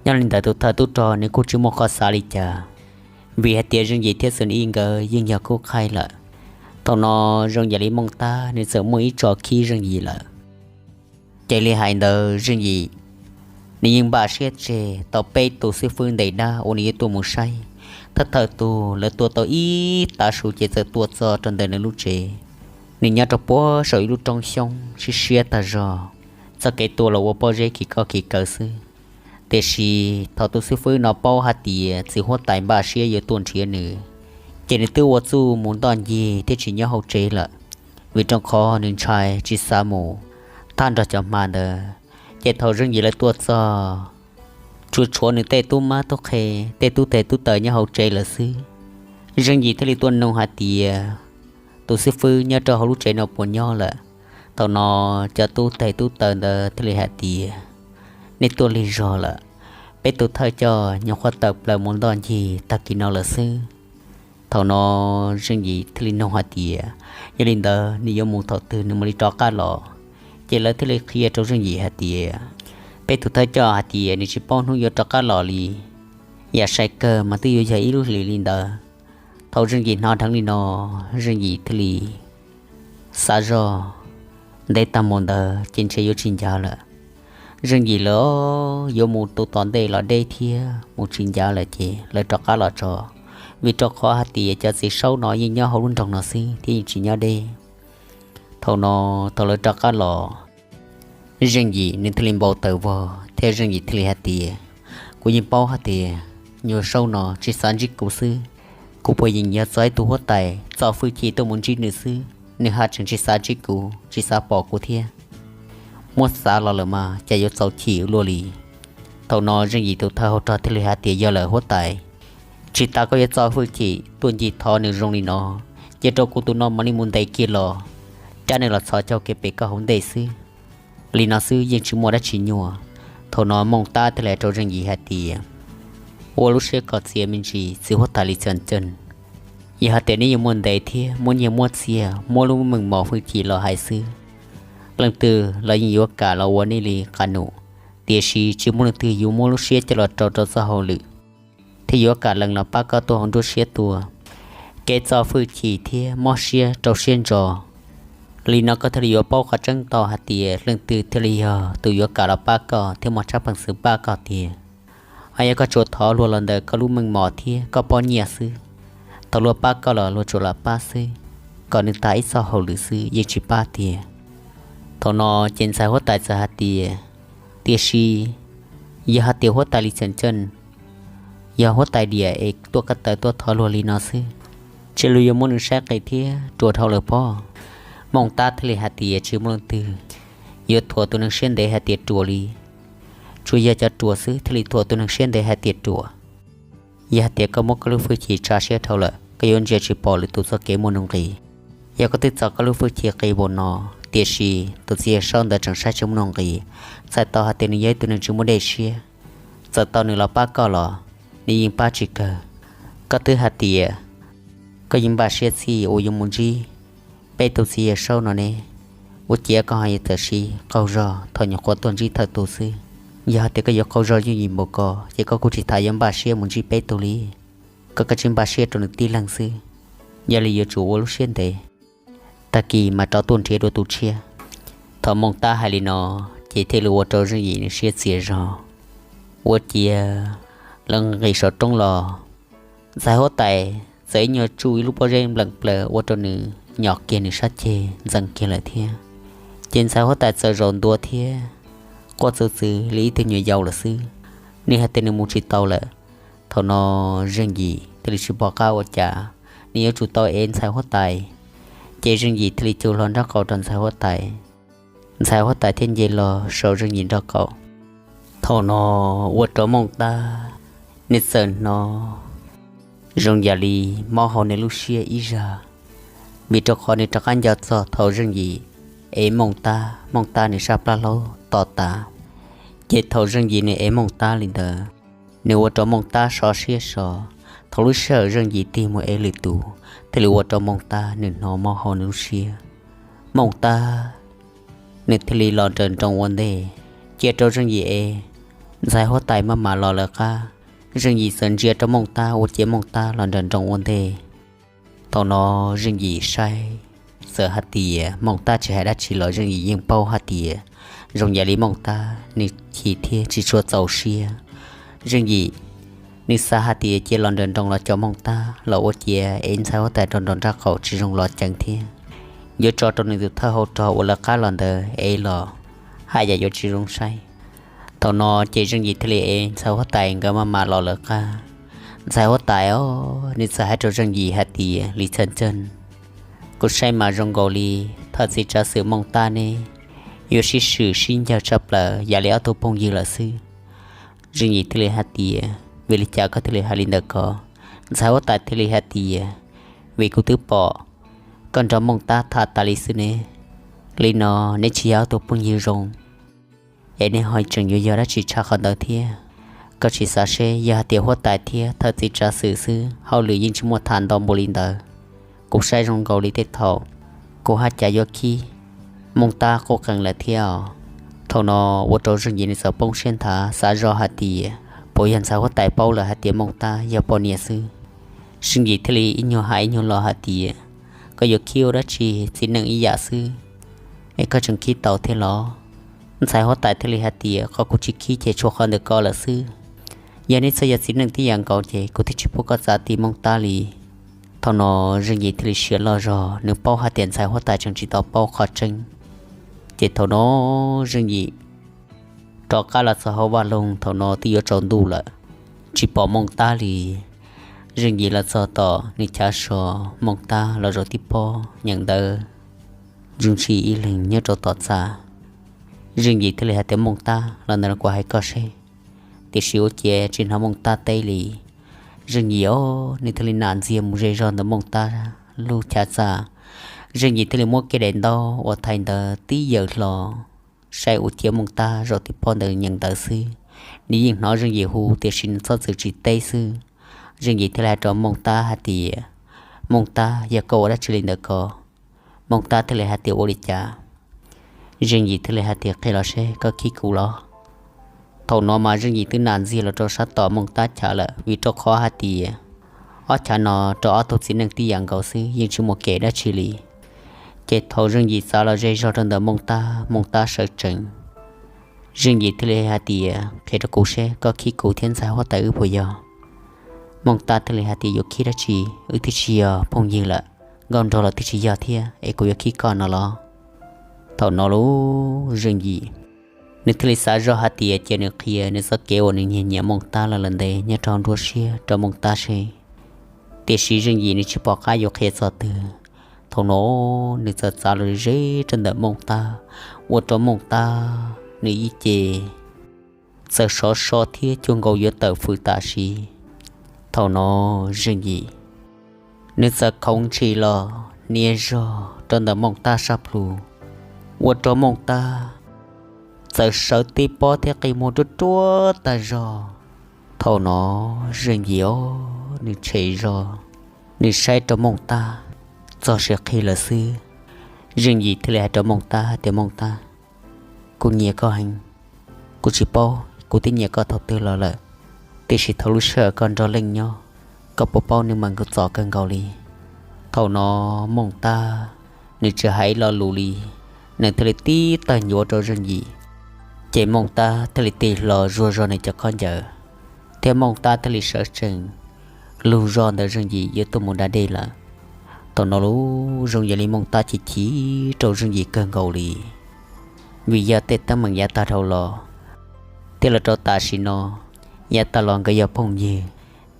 Nyob li ntawd tus thawj tub rog nws kuj tsis muaj qhov xav li cas, vim hais tias Zeej Yim thiab Xwm Ij nkawd yeej yog khub qhaij lawm. Thaum no zoo yam li Mooj Tab nws txawm muaj ib tso khib Zeej Yim lawm. Ces li hais ntawd Zeej Yim nws yeej npaj siab tseg tau peb tus xib fwb ntes dab uas nws yuav tuaj mus saib. Thawj thawj tug lawv tuaj tau ib tav su ces txawm tuaj txog rau ntawm nws lub tsev. Nws nyob rau puag saum ib lub roob xyoob siab siab tag zog, txoj kev tuaj los ua pob zeb khiv koj khiv kaw xwb. Tiam sis thaum tus xib fwb no paub hais tias txiv huab tais npaj siab yuav tuaj nrhiav nws, ces nws twb ua txuj mus ntoj ncig thiab tsis nyob hauv tsev lawm, vim rau qhov nws ntshai tsis xav mus tham nrog cov hma ntawd. Ces thaum Zeej Yim lawv tuaj txog, tsuas tshuav nws tej tub mab tub qhe, tej tub tes tub taw nyob hauv tsev lawm xwb. Zeej Yim thiaj li tuaj nug hais tias, Tus xib fwb nyob rau hauv lub tsev no puas nyob lawm? Thaum no cov tub tes tub taw ntawd thiaj li hais tias, Nej tuaj lig zog lawm, peb tus thawj coj nyuam qhuav tawm plaws mus ntoj ncig tag kis no lawm xwb. Thaum no Zeej Yim thiaj li nug hais tias, Yog li ntawd nws yuav mus thaum twg nws mam li rov qab los? Ces lawv thiaj li qhia rau Zeej Yim hais tias, Peb tus thawj coj hais tias nws tsis paub hnub yuav rov qab los li, yam sai kawg mas twb yuav yog ib lub hlis li ntawd. Thaum Zeej Yim hnov dheev li no, Zeej Yim thiaj li xav zoj, ntev tag mus ntawd ces ntshe yuav tsis ncav lawm. Zeej Yim lawv yuav mus tus tom ntej los deb thiab mus tsis ncav lawm ces lawv rov qab los tso, vim rau qhov hais tias cov txiv saub no yeej nyob hauv lub nroog no xwb thiab yeej tsis nyob deb. Thaum no, thaum lawv rov qab los, Zeej Yim nws thiaj li npau taws vog thiab Zeej Yim thiaj li hais tias, Kuv yeej paub hais tias nyuag saub no tsis xav ntsib kuv xwb, kuv puas yeem yuav txo ib tug huab tais txo hwj chim tuaj mus ntsib nws xwb, nws haj tseem tsis xav ntsib kuv tsis xav pom kuv thiab. Muab xav los lawm mas cas yuav txaus chim ua luaj li. Thaum no Zeej Yim tus thawj hauv rog thiaj li hais tias, Yog lawm huab tais, tsis tas koj yuav txo hwj chim tuaj ncig thov nws zoo li no, cia rau kuv tus no mam li mus ntes kiag los, cab nws los txhos caug kev pem koj hauv ntej xwb. Li no xwb yeej tsis muaj dab tsi nyuaj. Thaum no Mooj Tab thiaj li hais rau Zeej Yim hais tias, ua lub siab kom txias me ntsis txiv huab tais Lis Xeem Ceej, yog hais tias neb yuav muaj ntev thiab muaj nyiaj muaj txiag muab lub meej mom hwj chim los hais xwb, leej twg los yeej yuav kam los ua nej li qab num. Tiam sis tsis muaj leej twg yuav muab lub siab coj los rau rau txoj hauj lwm thiaj yuav kam lees los pab koj tuaj hauv nruab siab tuaj. Kev txo hwj chim thiab mob siab rau siab ntso. Li no koj thiaj li yuav paub qhov tseeb tau hais tias leej twg thiaj li yog tus yuav kam los pab koj thiab muaj tshaj peev xwm pab koj tiag. Ho yog koj tsuas thov luag los ntawm koj lub meej mom thiab koj pob nyiaj xwb, thaum luag pab koj los luag tsuas los pab xwb, kom nws tag ib txoj hauj lwm xwb yeej tsis pab tiag. Thaum no ces ntxhais huab tais txawm hais tias, tiam sis yog hais tias huab tais Lis Xeem Ceej yog huab tais diam es tuaj ko taw tuaj thov luag li no xwb, ces luag yuav muab nws saib qis thiab rua dhau lawm pob. Mooj Tab thiaj li hais tias tsis muaj leej twg yuav thuam tus neeg siab ntev hais tias ruam li, tsuas yog cov ruam xwb thiaj li thuam tus neeg siab ntev hais tias ruam. Yog hais tias koj muab koj lub hwj chim tso siab dhau lawm koj yuav ntsia tsis pom lwm tus txoj kev muaj nuj nqis. Yog koj twb txo koj lub hwj chim qis npaum no, tiam sis tus txiv Yawg Saub ntawd tseem saib tsis muaj nuj nqis, txhais tau hais tias nws yog ib tug neeg tsis muaj dej siab, txawm tau nws los pab koj los nws yeej pab tsis kawg. Koj twb hais tias koj yeej npaj siab txhij uas yuav mus ntsib peb tus txiv Yawg Saub no ne, ua ciav koj ho yuav txawm siv qaug zog thaum nyuam qhuav tuaj ntsib thawj tug xwb. Yog hais tias koj yuav qaug zog yooj yim npaum ko ces koj kuj tsis tas yuav npaj siab mus ntsib peb tug li. Koj koj tsis npaj siab rau nws tib leeg xwb, yog li yuav tsum ua lub siab ntev, tag kis mas rov tuaj nrhiav dua tus tshiab. Thaum Mooj Tab hais li no ces thiaj li ua rau Zeej Yim nws siab txias zog. Ua ciav lawv nqis saum roob los, ntxhais huab tais txawm ib nyuag tsuj ib lub pob zeb npleem plaws ua rau nws nyom kiag nws sab ceg ntxeev kiag lawm thiab. Ces ntxhais huab tais txawm zaum ntua thiab quaj txwv txwv li ib tug nyuam yaus lawm xwb, nws hais tias nws mus tsis tau lawm. Thaum no Zeej Yim thiaj li tsis pom qab ua cas, nws yuav tsum tau ev ntxhais huab tais. Ces Zeej Yim thiaj li cug hlo nraub qaum rau ntxhais huab tais, ntxhais huab tais thiaj nce los saum Zeej Yim nraub qaum. Thaum no ua rau Mooj Tab nws txawm hnov zoo yam li mob hauv nws lub siab ib zag, vim rau qhov nws rov qab nco txog thaum Zeej Yim ev Mooj Tab, Mooj Tab nws sab plab hlaub to tas. Ces thaum Zeej Yim nws ev Mooj Tab li ntawd, nws ua rau Mooj Tab sov siab sov. Thaum lub sij hawm Zeej Yim tig mus ev lwm tus thiaj li ua rau Mooj Tab nws hnov mob hauv nws lub siab. Mooj Tab nws thiaj li los nrawm nroos ua ntej, cia rau Zeej Yim ev, ntxhais huab tais maj mam los lawv qab. Zeej Yim txawm ntsia rau Mooj Tab ua ciav Mooj Tab los nrawm nroos ua ntej. Thaum no Zeej Yim saib, txawm hais tias Mooj Tab tsis hais dab tsi los Zeej Yim yeej paub hais tias zoo yam li Mooj Tab nws chim thiab tsis tshua txaus siab. Zeej Yim nws xav hais tias cia los nrawm nroos los coj Mooj Tab los ua ciav ev ntxhais huab tais rau nraum nraub qaum tsis zoo los ceev thiab, yuav tso rau nws tus thawj hauv rog uas lawv qab los ntawd ev los haj yam yuav tsis zoo saib. Thaum no ces Zeej Yim thiaj li ev ntxhais huab tais nkawd maj mam los lawv qab. Ntxhais huab tais os, nws txawm hais rau Zeej Yim hais tias, Lis Txhaj Txeeg, kuv saib mas zoo nkaus li thawj txiv tsav xwm Mooj Tab ne yuav sib swm sib ncawg tshaj plaws yam li ob tug phooj ywg lawm xwb. Zeej Yim thiaj li hais tias, vim li cas koj thiaj li hais li ntawd ko? Ntxhais huab tais thiaj li hais tias, vim kuv twb pom koj nrog Mooj Tab tham tas li xwb ne. Li no neb tsis yog ob tug phooj ywg zoo, es neb ho tseem yuav yog dab tsi tshaj qhov ntawd thiab? Koj tsis xav seb yog hais tias huab tais thiab thawj txiv tsav xwm xwb hauj lwm yeej tsis muaj tham ntau npaum li ntawd. Kuv saib zoo nkaus li tej thaum kuv haj cas yuav khib Mooj Tab quj qees lawm thiab os. Thaum no ua rau Zeej Yim nws txawm poob siab nthav xav zoj hais tias puas yog ntxhais huab tais paub lawm hais tias Mooj Tab yog poj niam xwb. Zeej Yim thiaj li ib nyuag hais ib nyuag los hais tias, koj yuav khib ua dab tsi, txiv neej ib yam xwb es koj tseem khib tau thiab los? Ntxhais huab tais thiaj li hais tias, qhov kuv tsis khib ces tshuav qhov ntawm ko lawm xwb. Yog neb txawj yog txiv neej tib yam nkaus ces kuv thiaj tsis pub koj txav ti Mooj Tab li. Thaum no Zeej Yim thiaj li siav loj zog, nws paub hais tias ntxhais huab tais tseem tsis tau paub qhov tseeb. Ces thaum no Zeej Yim rov qab los txog hauv vaj loog, thaum no twb yuav tsaus ntuj lawm, tsis pom Mooj Tab li. Zeej Yim los txog tom nws chav so, Mooj Tab los zaum tib pob nyeem ntawv ntsuj ntshis ib leeg nyob rau tom txaj. Zeej Yim thiaj li hais tias, Mooj Tab, los ntawm no kuv hais koj seb. Tiam sis ua ciav tsis hnov Mooj Tab teb li. Zeej Yim os, nws thiaj li nam ntxiag mus ze zog ntawm Mooj Tab lub chav txaj. Zeej Yim thiaj li muab kiag daim ntaub uas thaiv ntawd tib yaws hlo, saib ua ciav Mooj Tab zaum tib pob ntawd nyeem ntawv xwb. Nws yeej hnov Zeej Yim hu tiam sis nws txhob txwm tsis teb xwb. Zeej Yim thiaj li hais rau Mooj Tab hais tias, Mooj Tab, yog koj ua dab tsi li ntawd ko? Mooj Tab thiaj li hais tias, Ua li cas? Zeej Yim thiaj li hais tias, Qhia los seb koj khib kuv los. Thaum no mas Zeej Yim twb nam ntxiag los rau sab tom Mooj Tab chav lawm, vim rau qhov hais tias ob chav no rau ob tug txiv neej tib yam nkaus xwb, yeej tsis muaj kev dab tsi li. Ces thaum Zeej Yim txav los ze zog rau ntawm Mooj Tab, Mooj Tab sawv tsees. Zeej Yim thiaj li hais tias, Qhia rau kuv seb koj khib kuv thiab ntxhais huab tais wb puas yog? Mooj Tab thiaj li hais tias, Yuav khib dab tsi? Wb twb tsis yog phooj ywg lawm, nkauj nraug los twb tsis yog thiab, es kuv yuav khib koj no los? Thaum no lub Zeej Yim nws thiaj li xav zoj hais tias cia nws qhia nws txoj kev uas nws nyiag nyiam Mooj Tab los lawm ntev nyob rau nruab siab rau Mooj Tab seb. Tiam sis Zeej Yim nws tsis pom qab yuav qhia txog twg. Thaum no nws txawm txav los ze rau ntawm Mooj Tab, ua rau Mooj Tab nws ib ce txawm sov so thiab cuag nkaus yuav tawm fwm tam sim. Thaum no Zeej Yim nws txawm khoov ntshis los hnia zog rau ntawm Mooj Tab sab plhu, ua rau Mooj Tab txawm sawv tib pob thiab qi muag ruaj ruaj tag zog. Thaum no Zeej Yim os nws tshem zog, nws saib rau Mooj Tab txog siav qhi lawm xwb. Zeej Yim thiaj li hais rau Mooj Tab tias, Mooj Tab, kuv nyiam koj heev. Kuv tsis paub kuv twb nyiam koj thaum twg los lawm, tiam sis thaum lub sij hawm koj nrog leej nyob, koj puas paub nws mas nkaus txom kawg nkaus li. Thaum no Mooj Tab nws tsis hais ib lo lus li, nws thiaj li tib tawg ncuav rau Zeej Yim. Ces Mooj Tab thiaj li tig hlo zuag zog nws cov khaub ncaws, thiab Mooj Tab thiaj li sawv tsees lug zog ntawm Zeej Yim yuav tuaj mus da dej lawm. Thaum no lub zoo yog li Mooj Tab chim chim rau Zeej Yim kawg nkaus li, vim yog tej teeb meem yav tag dhau los thiab los rau tam sim no, yav tag los nkawd yog phooj ywg,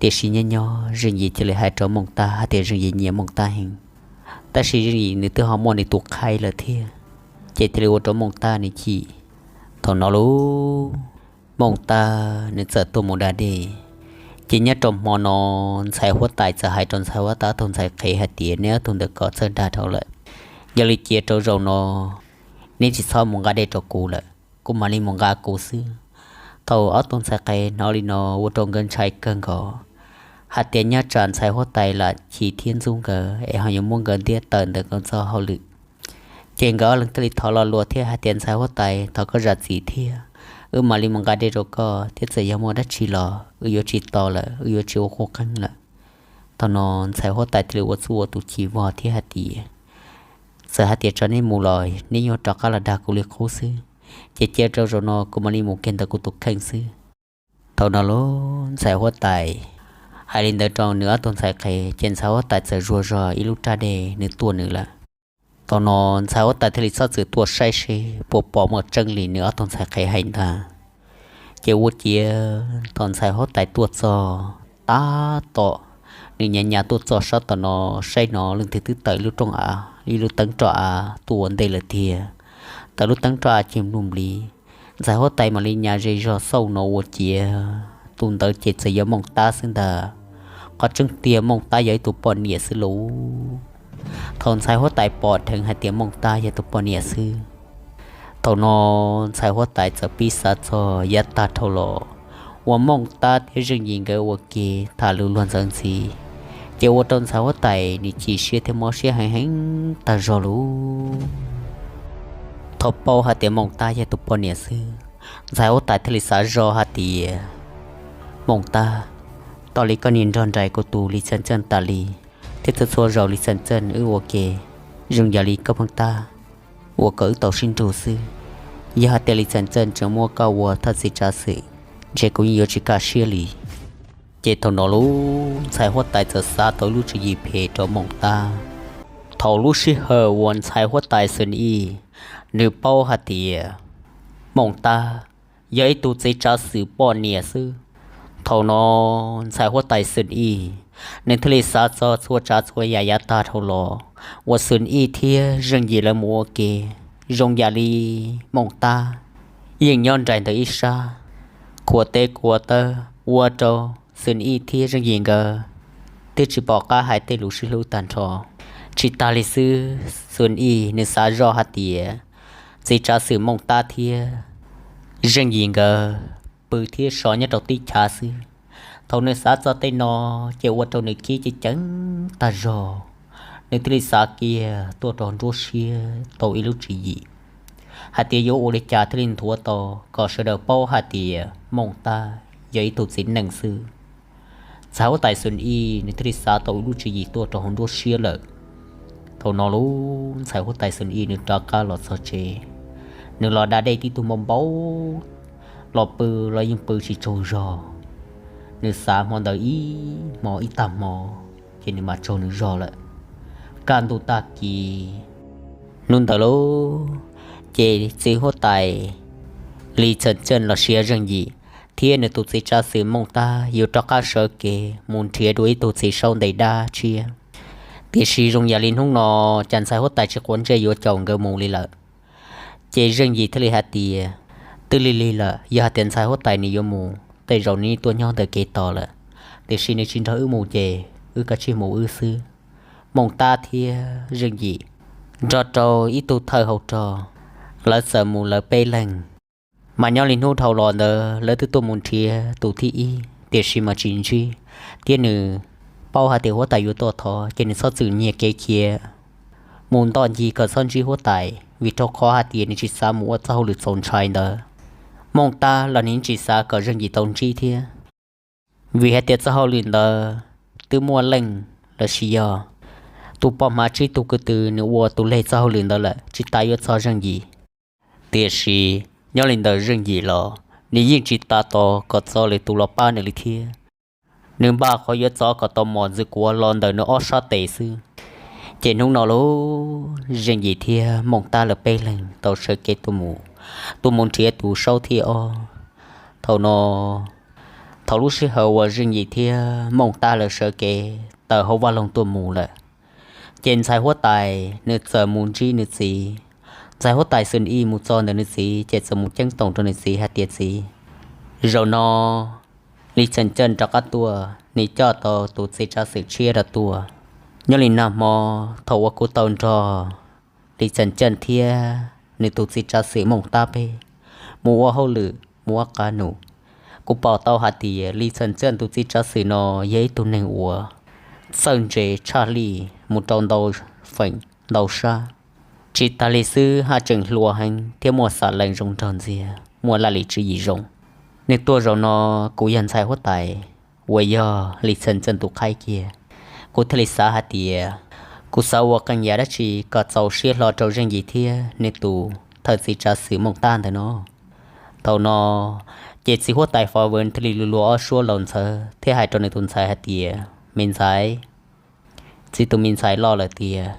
tiam sis nyob nyob Zeej Yim cia li hais rau Mooj Tab hais tias Zeej Yim nyiam Mooj Tab heev. Tab sis Zeej Yim nws twb ho muaj nws tus qhaib lawm thiab, ces thiaj li ua rau Mooj Tab nws chim. Thaum no lub Mooj Tab nws txawm tuaj mus da dej. Ces nyob rau hmo no ntxhais huab tais txawm hais rau ntxhais huab tais ob tug ntxhais qhev hais tias, Neb ob tug ntawm ko txawj dag dhau lawm, yog li cia rau zaum no neb tsis txhob mus nqa dej rau kuv lawm, kuv mam li mus nqa kuv xwb. Thaum ob tug ntxhais qhev hnov li no ua rau nkawd ntshai kawg nkaus, hais tias nyob tsam ntxhais huab tais lam chim thiab ntxub nkawd es ho yuav muab nkawd ntiab tawm ntawm nkawd txoj hauj lwm. Ces nkawd ob leeg thiaj li thov lo lus thiab hais tias, Ntxhais huab tais, thov koj zam txim thiab, wb mam li mus nqa dej rau koj thiab txawm yog muaj dab tsi los wb yuav tsis tos lawm, wb yuav tsis ua qub qeeb lawm. Thaum no ntxhais huab tais thiaj li ua txuj ua tus chim vog thiab hais tias, Txawm hais tias tso neb mus los neb yuav rov qab los dag kuv li qub xwb, ces cia rau zaum no kuv mam li mus kiag ntawm kuv tus kheej xwb. Thaum no lub ntxhais huab tais hais li ntawd rau nws ob tug ntxhais qhev, ces ntxhais huab tais txawm zuag zog ib lub raj dej nws tuaj nws lawm. Thaum no ntxhais huab tais thiaj li txhob txwm tuaj saib seb puas pom muaj tseeb li nws ob tug ntxhais qhev hais ntag. Ces ua ciav thaum ntxhais huab tais tuaj txog tab tom, nws nyav nyav tuaj txog sab tom no, saib no leej twg twb tawm lub rooj av, ib lub teeb roj av tuaj ua ntej lawm tiag. Tawm lub teeb roj av cig nplooj nplig, ntxhais huab tais mam li nyav ze zog xauj no ua ciav tus ntawd ces txawm yog Mooj Tab xwb ntag. Qhov tseeb tiag Mooj Tab yog ib tug poj niam xwb lauj. Thaum ntxhais huab tais pom dheev hais tias Mooj Tab yog tus poj niam xwb, thaum no ntxhais huab tais txawm pib xav txog yav tag dhau los uas Mooj Tab thiab Zeej Yim nkawd ua ke tham lus luag ntxawv ntxiv, ces ua rau ntxhais huab tais nws chim siab thiab mob siab heev heev tag zog lauj. Thaum paub hais tias Mooj Tab yog tus poj niam xwb, ntxhais huab tais thiaj li xav zog hais tias, Mooj Tab, tos li koj niaj nrog nraim kuv tus Lis Xeem Txeej tas li, thiab txhua txhua zaus Lis Xeem Txeej wb ua ke zoo yam li koj pheej tab, ua kom wb tau sib nrug xwb. Yog hais tias Lis Xeem Txeej tseem muab koj ua thaj txiv tsav xwm, ntshe kuv yeej yuav tsis kaj siab li. Ces thaum no lub ntxhais huab tais txawm xav tau ib lub tswv yim phem rau Mooj Tab. Thaum lub sij hawm uas ntxhais huab tais Xwm Ij nws paub hais tias Mooj Tab yog ib tug txiv tsav xwm poj niam xwb, thaum no ntxhais huab tais Xwm Ij nws thiaj li xav txog txhua tsav txhua yam yav tag dhau los uas Xwm Ij thiab Zeej Yim lawv mus ua ke zoo yam li Mooj Tab yeej nyob nraim ntawm ib sab khuam tes khuam taw, ua rau Xwm Ij thiab Zeej Yim nkawd twb tsis pom qab hais tej lus sib hlub tag nrho. Tsis tas li xwb, Xun Ij nws xav zoj hais tias txiv tsav xwm Mooj Tab thiab Zeej Yim nkawd pw thiab so nyob rau tib chav xwb. Thaum nws xav txog tej no ces ua rau nws khib ceev ceev tag zog. Nws thiaj li xav kiag tuaj rau nruab siab tau ib lub tswv yim hais tias yuav ua li cas thiaj li nthuav tau kom sawv daws paub hais tias Mooj Tab yog ib tug txiv neej xwb. Ntxhais huab tais Xun Ij nws thiaj li xav tau ib lub tswv yim tuaj rau hauv nruab siab lawm. Thaum no lub ntxhais huab tais Xun Ij nws rov qab los txog tsev, nws los da dej tib tug npau npau, los pw los yeej pw tsis tsaug zog. Nws xav hmo ntawd ib hmo ib tag hmo ces nws mam tsaug nws zog lawm. Kaj ntug tag kis hnub ntawd lauj, ces txiv huab tais Li Txheem Txeej los sis Zeej Yim thiab nws tus txiv tsav xwm Mooj Tab yuav rov qab sawv kev mus nrhiav dua ib tug txiv saub ntes dab tshiab. Tiam sis zoo yam li hnub no cas ntxhais huab tais tsis quav ntsej yuav caum nkawd mus li lawm. Ces Zeej Yim thiaj li hais tias, twb lig lig lawm, yog hais tias ntxhais huab tais nws yuav mus, tej zaum nws tuaj nyob ntawm kev tos lawm, tiam sis nws tsis nrog wb mus ces wb kav tsij mus wb xwb. Mooj Tab thiab Zeej Yim nrog rau ib tug thawj hauv rog, lawv txawm mus lawv peb leeg. Mas nyob li hnub dhau los ntawd lawv twb tuaj mus nrhiav tus thib ib tiam sis mas tsis ntsib, thiab nws paub hais tias huab tais yuav tuaj thov ces nws txhob txwm nyiag kev khiav mus ntoj ncig kom txhob ntsib huab tais, vim rau qhov hais tias nws tsis xav mus ua txoj hauj lwm txaus ntshai ntawd. Mooj Tab los nws tsis xav kom Zeej Yim tau ntsib thiab, vim hais tias txoj hauj lwm ntawd twb muaj leej los sis yog tus poj hmav tsib tug ko tw nws ua tus leg txoj hauj lwm ntawd lawm, tsis tas yuav txog Zeej Yim. Tiam sis nyob li ntawm Zeej Yim los nws yeej tsis tas tos kom txog lwm tus los pab nws li thiab. Nws npaj qhov yuav txov kom tau mos ntxwv kuav los ntawm nws ob sab tes xwb. Ces hnub no lauj, Zeej Yim thiab Mooj Tab lawv peb leeg tau sawv kev tuaj mus, tuaj mus nrhiav tus saub thib ob. Thaum no, thaum lub sij hawm uas Zeej Yim thiab Mooj Tab lawv sawv kev tawm hauv vaj loog tuaj mus lawm, ces ntxhais huab tais nws txawm mus ntsib nws txiv. Ntxhais huab tais Xun Ij mus txog ntawm nws txiv ces txawm mus ceeb toom rau nws txiv hais tias, txiv, zaum no Li Txheem Txeej rov qab tuaj, nws coj tau tus txiv tsav xwm tshiab rau tuaj. Nyob li nag hmo, thaum uas kuv tau nrog Li Txheem Txeej thiab nws tus txiv tsav xwm Mooj Tab peb mus ua hauj lwm mus ua qab num, kuv pom tau hais tias Li Txheem Txeej tus txiv tsav xwm no yog ib tug neeg uas txawj ntse tshaj lij mus rau ntau feem ntau sab. Tsis tas li xwb haj tseem hluas heev thiab muaj xam lees zoo nraug ntxiag, muaj laj lim tswv yim zoo. Nws tuaj zaum no, kuv yog ntxhais huab tais uas yog Li Txheem Txeej tus qhaib kiag. Kuv thiaj li xav hais tias kuv xav ua qee yam dab tsi kom txaus siab hlo rau Zeej Yim thiab nws tus thawj txiv tsav xwm Mooj Tab ntawm no. Thaum no, ces txiv huab tais Fov Vwm thiaj li luag ob suab laus ntxhawv thiab hais rau nws tus ntxhais hais tias, me ntxhais, txiv tus me ntxhais loj lawm tiag,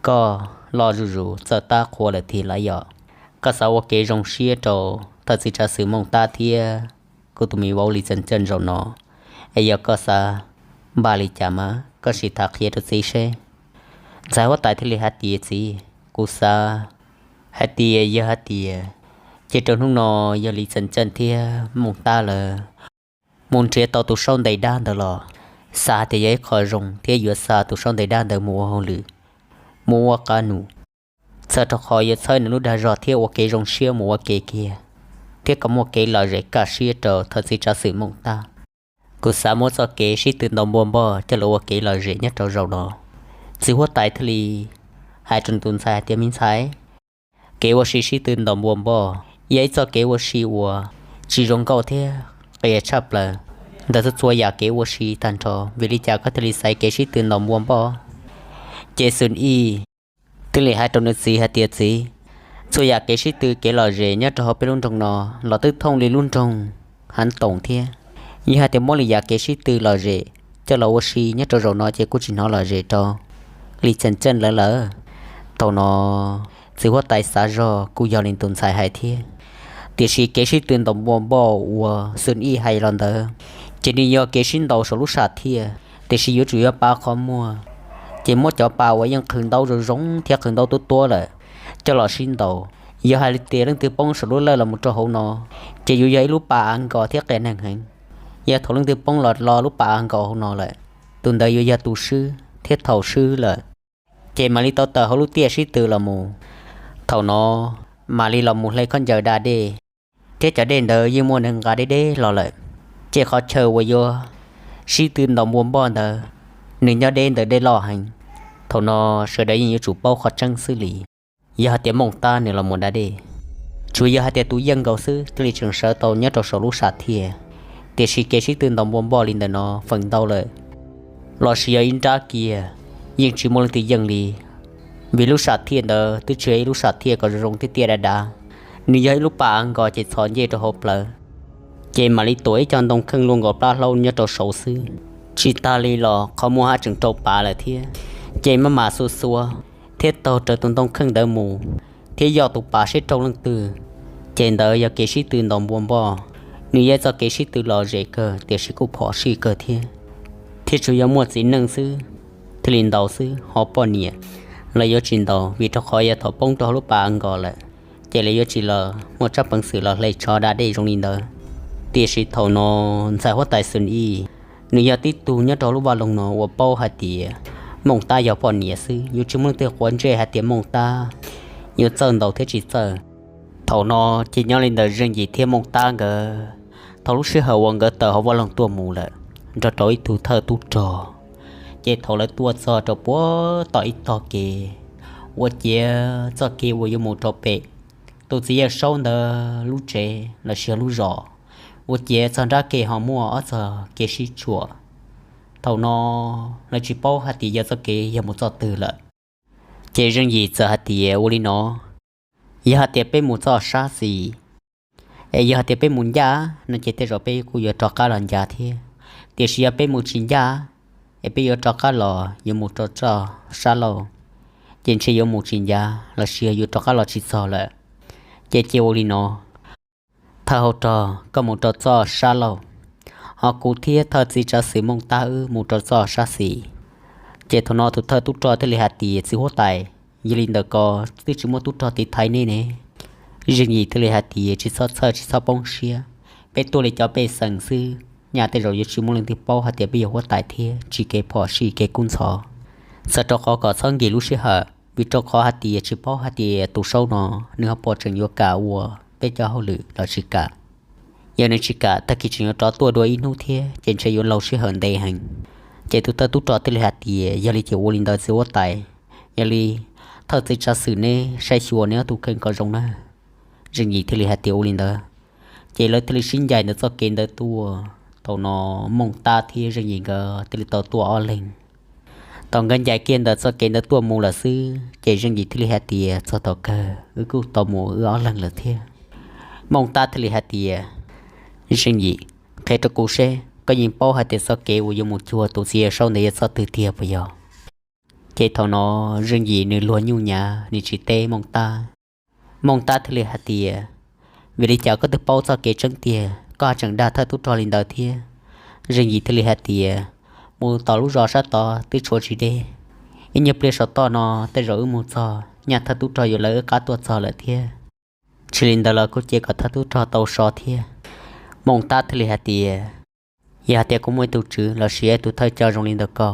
koj loj zuj zus txawj tab qhua lawm tiag lauj yom. Koj xav ua kev zoo siab rau thawj txiv tsav xwm Mooj Tab thiab kuv tus me vauv Li Txheem Txeej zaum no, es yog koj xav npaj li cas mas koj sim tham qhia rau txiv seb. Ntxhais huab tais thiaj li hais tias, txiv, kuv xav hais tias yog hais tias, ces rau hnub no yog Li Txheem Txeej thiab Mooj Tab lawv mus nrhiav tau tus saub ntes dab ntawd los, xav hais tias yog ib qho zoo thiab yuav xa tus saub ntes dab ntawd mus ua hauj lwm, mus ua qab num, txhawm rau qhov yuav txhawb nws lub dag zog thiab ua kev zoo siab mus ua ke kiag, thiab kom muaj kev lom zem kaj siab rau thawj txiv tsav xwm Mooj Tab. Kuv xav muab txoj kev sib tw ntaus npua npoj coj los ua kev lom zem nyob rau zaum no. Txiv huab tais thiaj li hais rau nws tus ntxhais hais tias, me ntxhais, kev ua si sib tw ntaus npua npoj yog ib txoj kev ua si uas tsis zoo nkauj thiab qias tshaj plaws. Ntawm txhua txhua yam kev ua si tag nrho, vim li cas koj thiaj li xaiv kev sib tw ntaus npua npoj? Ces Xun Ij thiaj li hais rau nws txiv hais tias, txiv, txhua yam kev sib tw kev lom zem nyob rau hauv peb lub nroog no los twb thooj li lub nroog Hav Toom thiab. Yog hais tias muab li yam kev sib tw lom zem coj los ua si nyob rau zaum no ces kuj tsis hnov lom zem rau Li Txheem Txeej lawv lawm. Thaum no, txiv huab tais xav zog kuj yog li tus ntxhais hais thiab. Tiam sis kev sib tw ntaus npua npoj uas Xun Ij hais los ntawd, ces nws yog kev sib ntaus saum lub sam thiaj, tiam sis yuav tsum yog pa qhov muag. Ces muab cov pa uas yeej qhwv ntaub zoo zoo thiab qhwv ntaub tuab tuab lawm coj los sib ntaus. Yog hais tias leej twg poob saum lub lawj los mus rau hauv no, ces yuav yog ib lub pa av nkos thiab qias neeg heev. Yog thaum leej twg poob los lo lub pa av nkos hauv no lawm, tus ntawd yuav yog tus swb thiab thaum swb lawm, ces mam li tau tawm hauv lub tiaj sib tw los mus. Thaum no mam li los mus hle khaub ncaws da dej, thiab cov dej ntawd yeej muaj neeg nqa deb deb los lawm. Ces qhov chaw uas yuav sib tw ntaus npua npoj ntawd, nws nyob deb ntawm dej loj heev. Thaum no sawv daws yeej yuav tsum paub qhov tseeb xwb li. Yog hais tias Mooj Tab nws los mus da dej, tsuas yog hais tias tus yeej nkaus xwb thiaj li tseem sawv tau nyob rau saum lub sam thiaj, tiam sis kev sib tw ntaus npua npoj li ntawm no feem ntau lawm los sis yog ib nrab kiag yeej tsis muaj leej twg yeej li. Vim lub sam thiaj ntawd twb tsis yog ib lub sam thiaj kom zoo zoo tiaj tiaj dav dav, nws yog ib lub pas av nkos ces txhos ncej rau hauv plawv, ces mam li tuam ib co ntoo kheej luaj nkaus plab hlaub nyob rau saud xwb. Tsis tas li los qhov muag haj tseem rau pav lawm thiab, ces maj mam xuas xuas thiab taug raws tus ntoo kheej ntawd mus, thiab yoj tus pas seb raug leej twg, ces ntawd yog kev sib tw ntaus npua npoj. Nws yog txoj kev sib tw lom zem kawg tiam sis kuj phom sij kawg thiab, thiab tsuas yog muaj txiv neej xwb thiaj li ntaus xwb, ho poj niam lawv yuav tsis ntaus, vim rau qhov yog thaum poob rau hauv lub pas av nkos lawm, ces lawv yuav tsis los muaj tsab peev xwm los hle tsho da dej zoo li ntawd. Tiam sis thaum no ntxhais huab tais Xwm Ib, nws yog tib tug nyob rau lub vaj loog no uas paub hais tias Mooj Tab yog poj niam xwb, yuav tsis muaj leej twg quav ntsej hais tias Mooj Tab yuav txawj ntaus thiab tsis txawj. Thaum no ces nyob li ntawm Zeej Yim thiab Mooj Tab nkawd, thaum lub sij hawm uas nkawd tawm hauv vaj loog tuaj mus lawm nrog rau ib tug thawj tub rog, ces thaum lawv tuaj txog rau puag tom ib tog kev, ua ciav txoj kev uas yuav mus rau pem tus txiv yawg Saub ntawd lub tsev los sis yog lub zos, ua ciav txog nrab kev ho muaj ob txog kev sib tshuam. Thaum no lawv tsis paub hais tias yog txoj kev yog mus txoj twg lawm, ces Zeej Yim txawm hais tias ua li no, yog hais tias peb mus txoj sab xis, es yog hais tias peb mus ncaj no ces tej zaum peb kuj yuav rov qab los ncaj thiab. Tiam sis yog peb mus tsis ncaj, es peb yuav rov qab los yuav mus rau txoj sab laug, ces ntshe yuav mus tsis ncaj los sis yog yuav rov qab los tsis txog lawm. Ces cia ua li no, thawj hauv rog koj mus rau txoj sab laug, ho kuv thiab thawj txiv tsav xwm Mooj Tab wb mus rau txoj sab xis. Ces thaum no tus thawj tub rog thiaj li hais tias txiv huab tais, yog li ntawd ko twb tsis muaj tub rog tiv thaiv nej ne. Zeej Yim thiaj li hais tias tsis txhob txhawj tsis txhob poob siab, peb tuaj li cov pej xeem xwb, nyaj tej zaum yuav tsis muaj leej twg paub hais tias peb yog huab tais thiab tsis kev phom sij kev kub ntxhov. Txawm rau qhov kom txhob nkim lub sij hawm, vim rau qhov hais tias tsis paub hais tias tus Saub no nws ho puas tseem yuav kam ua peb cov hauj lwm los tsis kam. Yog nws tsis kam tag kis tseem yuav rov tuaj dua ib hnub thiab ces ntshe yuav laug sij hawm ntev heev. Ces tus thawj tub rog thiaj li hais tias yog li ces ua li ntawd txiv huab tais, yog li thawj txiv tsav xwm neb saib xyuas neb ob tug kheej kom zoo nawb. Zeej Yim thiaj li hais tias ua li ntawd, ces lawv thiaj li sib ncaim ntawm txoj kev ntawd tuaj. Thaum no Mooj Tab thiab Zeej Yim nkawd thiaj li tau tuaj ob leeg. Thaum nkawd ncaim kiag ntawm txoj kev ntawd tuaj mus lawm xwb ces Zeej Yim thiaj li hais tias txog thaum kawg wb kuj tau mus wb ob leeg lawm thiab. Mooj Tab thiaj li hais tias Zeej Yim, qhia rau kuv seb koj yeej paub hais tias txoj kev uas yuav mus cuag tus txiv yawg Saub ntawd yog txoj twg tiag puas yog? Ces thaum no Zeej Yim nws luag nyuj nyav nws tsis teb Mooj Tab. Mooj Tab thiaj li hais tias vim li cas koj twb paub txoj kev tseeb tiag koj ho tseem dag thawj tub rog li ntawd thiab? Zeej Yim thiaj li hais tias mus tom lub zos sab tod twb tshuav tsis deb, ib nyuag pliag saum toj no tej zaum wb mus txog nyaj thawj tub rog yuav lawv wb qab tuaj txog lawm thiab. Tsis li ntawd los kuj cia kom thawj tub rog tau so thiab. Mooj Tab thiaj li hais tias yog hais tias kuv muaj ib tug tswv los sis ib tug thawj coj zoo li ntawd ko,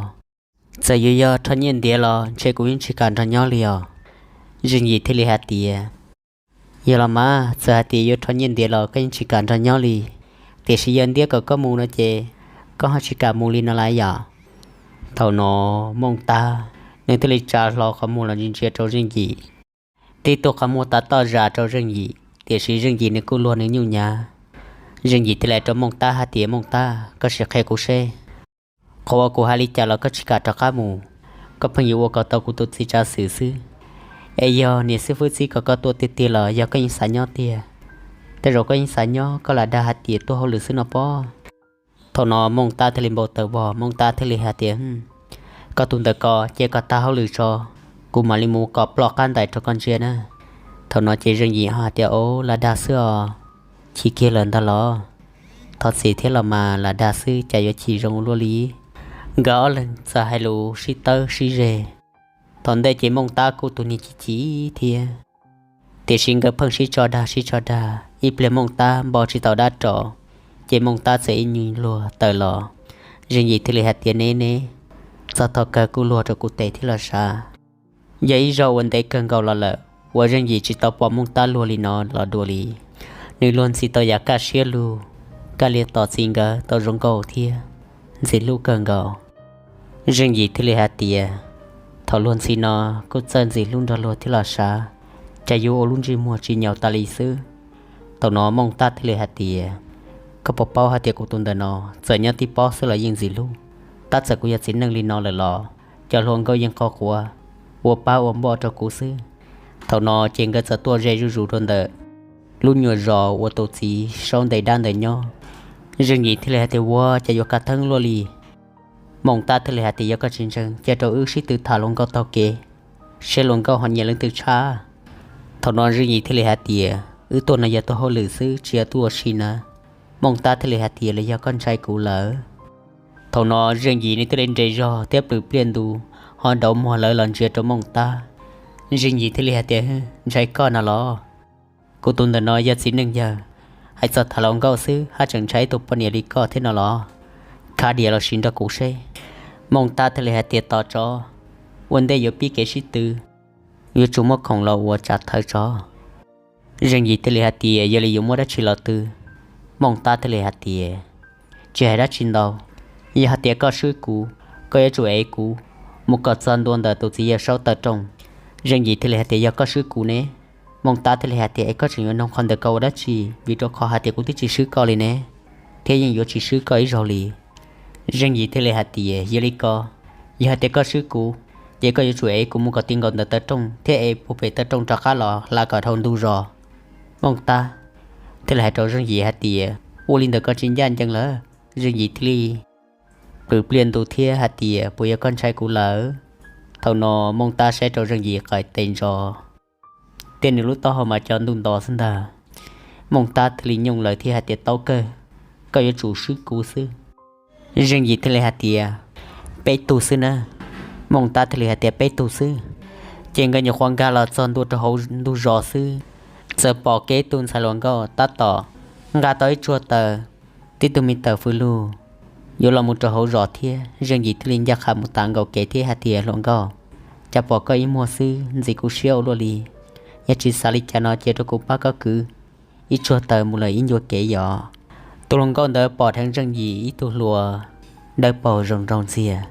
txawm yuav yog rho nyiaj ntiav los ntshe kuv yeej tsis kam nrog nyob li os. Zeej Yim thiaj li hais tias yog los mas txawm hais tias yuav rho nyiaj ntiav los koj yeej tsis kam nrog nyob li, tiam sis yog ntiab kom koj mus no ces koj ho tsis kam mus li no lawm yom? Thaum no Mooj Tab nws thiaj li tsa hlo qhov muag los ntsia ntsia rau Zeej Yim, tib tug qhov muag tav toj zam rau Zeej Yim, tiam sis Zeej Yim nws kuj luag nws nyuj nyav. Zeej Yim thiaj li hais rau Mooj Tab hais tias Mooj Tab, koj sim qhia kuv seb, qhov uas kuv hais li cas los koj tsis kam rov qab mus, koj pheej yuav ua kom tau kuv tus txiv tsav xwm xwb. Es yog niam xib fwb txib kom koj tuaj tiag tiag los yog koj yeej xav nyob tiag? Tej zaum koj yeej xav nyob koj lam dag hais tias tuaj hauj lwm xwb no pob. Thaum no Mooj Tab thiaj li npau taws vog, Mooj Tab thiaj li hais tias koj tus ntawm ko ces koj tag hauj lwm tso, kuv mam li mus kom ploj qab ntais rau koj ntsia na. Thaum no ces Zeej Yim ho hais tias o, lam dag xwb os, chim kiag lawm ntag los? Thov txim thiab los mas, lam dag xwb cas yuav chim zoo luaj li. Nkawd ob leeg txawm hais lus sib tawb sib zeg. Thaum ntej ces Mooj Tab kuj tus niag chim chim thiab, tiam sis nkawd pheej sib tso dag sib tso dag, ib pliag Mooj Tab npau tsis tau dab rau, ces Mooj Tab txawm ib nyuag luag tawm los. Zeej Yim thiaj li hais tias neb neb, txog thaum kawg kuj luag rau kuv tes thiab los sav. Yog ib zaug uas ntev kawg nkaus los lawm uas Zeej Yim tsis tau pom Mooj Tab luag li no los dua li. Nws luag ntxhi tau yav kaj siab lug, kaj liag tos txiv nkawd tau zoo nkauj thiab ntxim hlub kawg nkaus. Zeej Yim thiaj li hais tias, thaum luag ntxhi no kuj txawj ntxim hlub nrog luag thiab los sav, cas yuav ua lub ntsej muag tsis nyaum tas li xwb. Thaum no Mooj Tab thiaj li hais tias, koj puas paub hais tias kuv tus ntawm no txawm nyob tib pob xwb los yeej ntxim hlub, tab txawm kuv yog txiv neej li no lawm los cov hluas nkauj yeej qhuas quav ua pab ua npoj rau kuv xwb. Thaum no ces nkawd txawm tuaj ze zuj zus rau ntawm lub nyuam zos uas tus txiv saub ntes dab ntawd nyob. Zeej Yim thiaj li hais tias, ua cas yuav kaj theeb luaj li. Mooj Tab thiaj li hais tias, yog koj tsis ntseeg cia rau wb sib tw tham hluas nkauj taug kev, seb hluas nkauj ho nyiam leej twg tshaj. Thaum no Zeej Yim thiaj li hais tias, wb tuaj no yog tuaj hauj lwm xwb tsis yog tuaj ua si na. Mooj Tab thiaj li hais tias, los yog koj ntshai kuv lawm. Thaum no Zeej Yim nws thiaj li nres zog thiab plhws pliaj ntus, ho dauv muag lawv los ntsia rau Mooj Tab. Zeej Yim thiaj li hais tias, ntshai koj no los? Kuv tus ntawm no yog txiv neej yawg, hais txog tham hluas nkauj xwb haj tseem ntshai ib tug poj niam li koj thiab no los? Khav diav los sis nrog kuv seb. Mooj Tab thiaj li hais tias, tos tso, ua ntej yuav pib kev sib tw, yuav tsum muab khoom los ua tsav thawv tso. Zeej Yim thiaj li hais tias, yog li yuav muab dab tsi los tw? Mooj Tab thiaj li hais tias, tsis hais dab tsi ntau, yog hais tias koj swb kuv, koj yuav tsum ev kuv mus kom txog ntua ntawm tus txiv yawg saub taw rooj. Zeej Yim thiaj li hais tias, yog koj swb kuv ne? Mooj Tab thiaj li hais tias, es koj tseem yuav noog qhov ntawd koj ua dab tsi, vim rau qhov hais tias kuv twb tsis swb koj li ne, thiab yeej yuav tsis swb koj ib zaug li. Zeej Yim thiaj li hais tias, yog li ko, yog hais tias koj swb kuv, ces koj yuav tsum ev kuv mus kom ti nkaus ntawm taw rooj thiab ev puag pem taw rooj rov qab los hla kom dhau ntug zos. Mooj Tab thiaj li hais rau Zeej Yim hais tias, ua li ntawd koj tsis ncaj ncees lawm. Zeej Yim thiaj li plhws pliaj ntus thiab hais tias, puas yog koj ntshai kuv lawm? Thaum no Mooj Tab saib rau Zeej Yim qaim tes ntso, tej nws lub taub hau mas cov ntuj nto xwb ntag. Mooj Tab thiaj li nyooj lawv thiab hais tias, tau kawg, koj yuav tsum swb kuv xwb. Zeej Yim thiaj li hais tias, peb tug xwb na. Mooj Tab thiaj li hais tias, peb tug xwb. Ces nkawd nyuam qhuav nkag los txog ntua rau hauv ntug zos xwb, txawm pom kev tus ntxhais hluas nkauj tab tom nqa tau ib tsuag taws, tib tug me taws fws lug yuav los mus rau hauv zos thiab. Zeej Yim thiaj li ncaj qha mus tav nkaus kev thiab hais tias, hluas nkauj, cas pom koj ib muag xwb ntxim kuv siab ua luaj li. Yog tsis xav li cas no cia rau kuv pab koj kwv ib tsuag taws mus lawm ib ncua kev yom. Tus hluas nkauj ntawd pom dheev Zeej Yim ib tug hluas dawb paug zoo nraug ntxiag,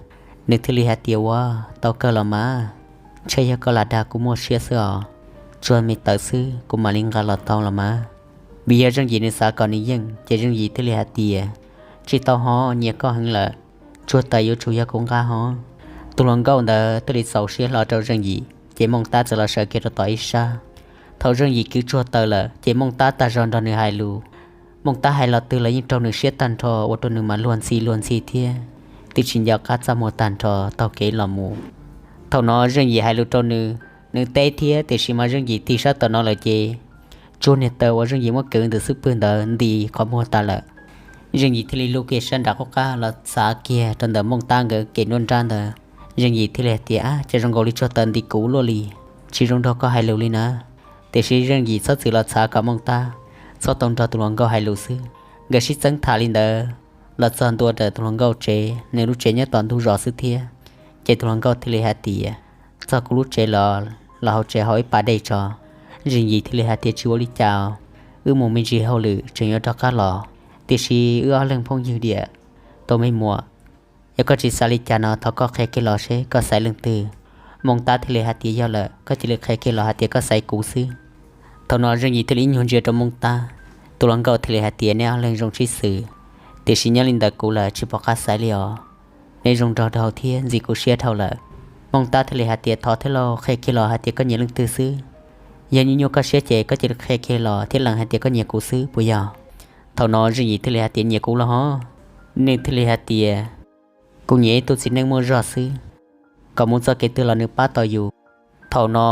nws thiaj li hais tias, ua, tau kawg los mas, ntshe yog koj lam dag kuv muaj siab xwb os. Tsuag me taws xwb kuv mam li nqa los tau los mas. Vim yog Zeej Yim nws xav kom nws yeej ces Zeej Yim thiaj li hais tias, tsis tau hov, nyiam koj heev lawm, tsuag taws yuav tsum yog kuv nqa hov. Tus hluas nkauj ntawd thiaj li txaus siab hlo rau Zeej Yim ces Mooj Tab txawm los sawv kiag rau tom ib sab. Thaum Zeej Yim kwv tsuag taws lawm ces Mooj Tab tag zog nrog nws hais lus. Mooj Tab hais los twg los yeej raug nws siab tag nrho ua rau nws mas luag ntxhi luag ntxhi thiab twb tsis nco qab txaj muag tag nrho taug kev los mus. Thaum no Zeej Yim hais lus rau nws, nws teb thiab tiam sis mas Zeej Yim tig sab tom no lawm ces tsuag niag taws uas Zeej Yim muab kwv ntawm xub pwg ntawd nti qhov muag tas lawm. Zeej Yim thiaj li lub kiag sab nram qub qab los txav kiag rau ntawm Mooj Tab nkawd kev nruab nrab ntawd. Zeej Yim thiaj li hais tias, ab, cas zoo nkaus li tsuag taws nti kuv luaj li, tsis zoo nrog koj hais lus li na. Tiam sis Zeej Yim txhob txwm los txhav kom Mooj Tab txhob tau nrog tus hluas nkauj hais lus xwb. Nkawd sib txeeb tham li ntawd los txog ntua ntawm tus hluas nkauj tsev, nws lub tsev nyob tom ntug zos xwb thiab. Ces tus hluas nkauj thiaj li hais tias, txog kuv lub tsev los, los hauv tsev haus ib pas dej tso. Zeej Yim thiaj li hais tias, tsis ua li cas, wb mus me ntsis hauj lwm tseem yuav rov qab los, tiam sis wb ob leeg phooj ywg diam, tus me muam, yog koj tsis xav li cas no thov koj qhia kiag los seb koj xaiv leej twg. Mooj Tab thiaj li hais tias, yog lawm koj cia li qhia kiag los hais tias koj xaiv kuv xwb. Thaum no Zeej Yim thiaj li ib nyuag ntsia rau Mooj Tab, tus hluas nkauj thiaj li hais tias, neb ob leeg zoo tsib xwm, tiam sis nyob li ntawm kuv lawm tsis pom qab xaiv li os. Neb zoo nraug dhau thiab ntxim kuv siab dhau lawm. Mooj Tab thiaj li hais tias, thov thiab lauj, qhia kiag los hais tias koj nyiam leej twg xwb. Yog nyuaj nyuaj koj siab ces koj cia li qhia kiag los thiab lees hais tias koj nyiam kuv xwb puas yog? Thaum no Zeej Yim thiaj li hais tias, nyiam kuv los hov. Nws thiaj li hais tias, kuv nyiam ib tug txiv neej muaj zog xwb, kom mus txoj kev twg los nws pab tau yus. Thaum no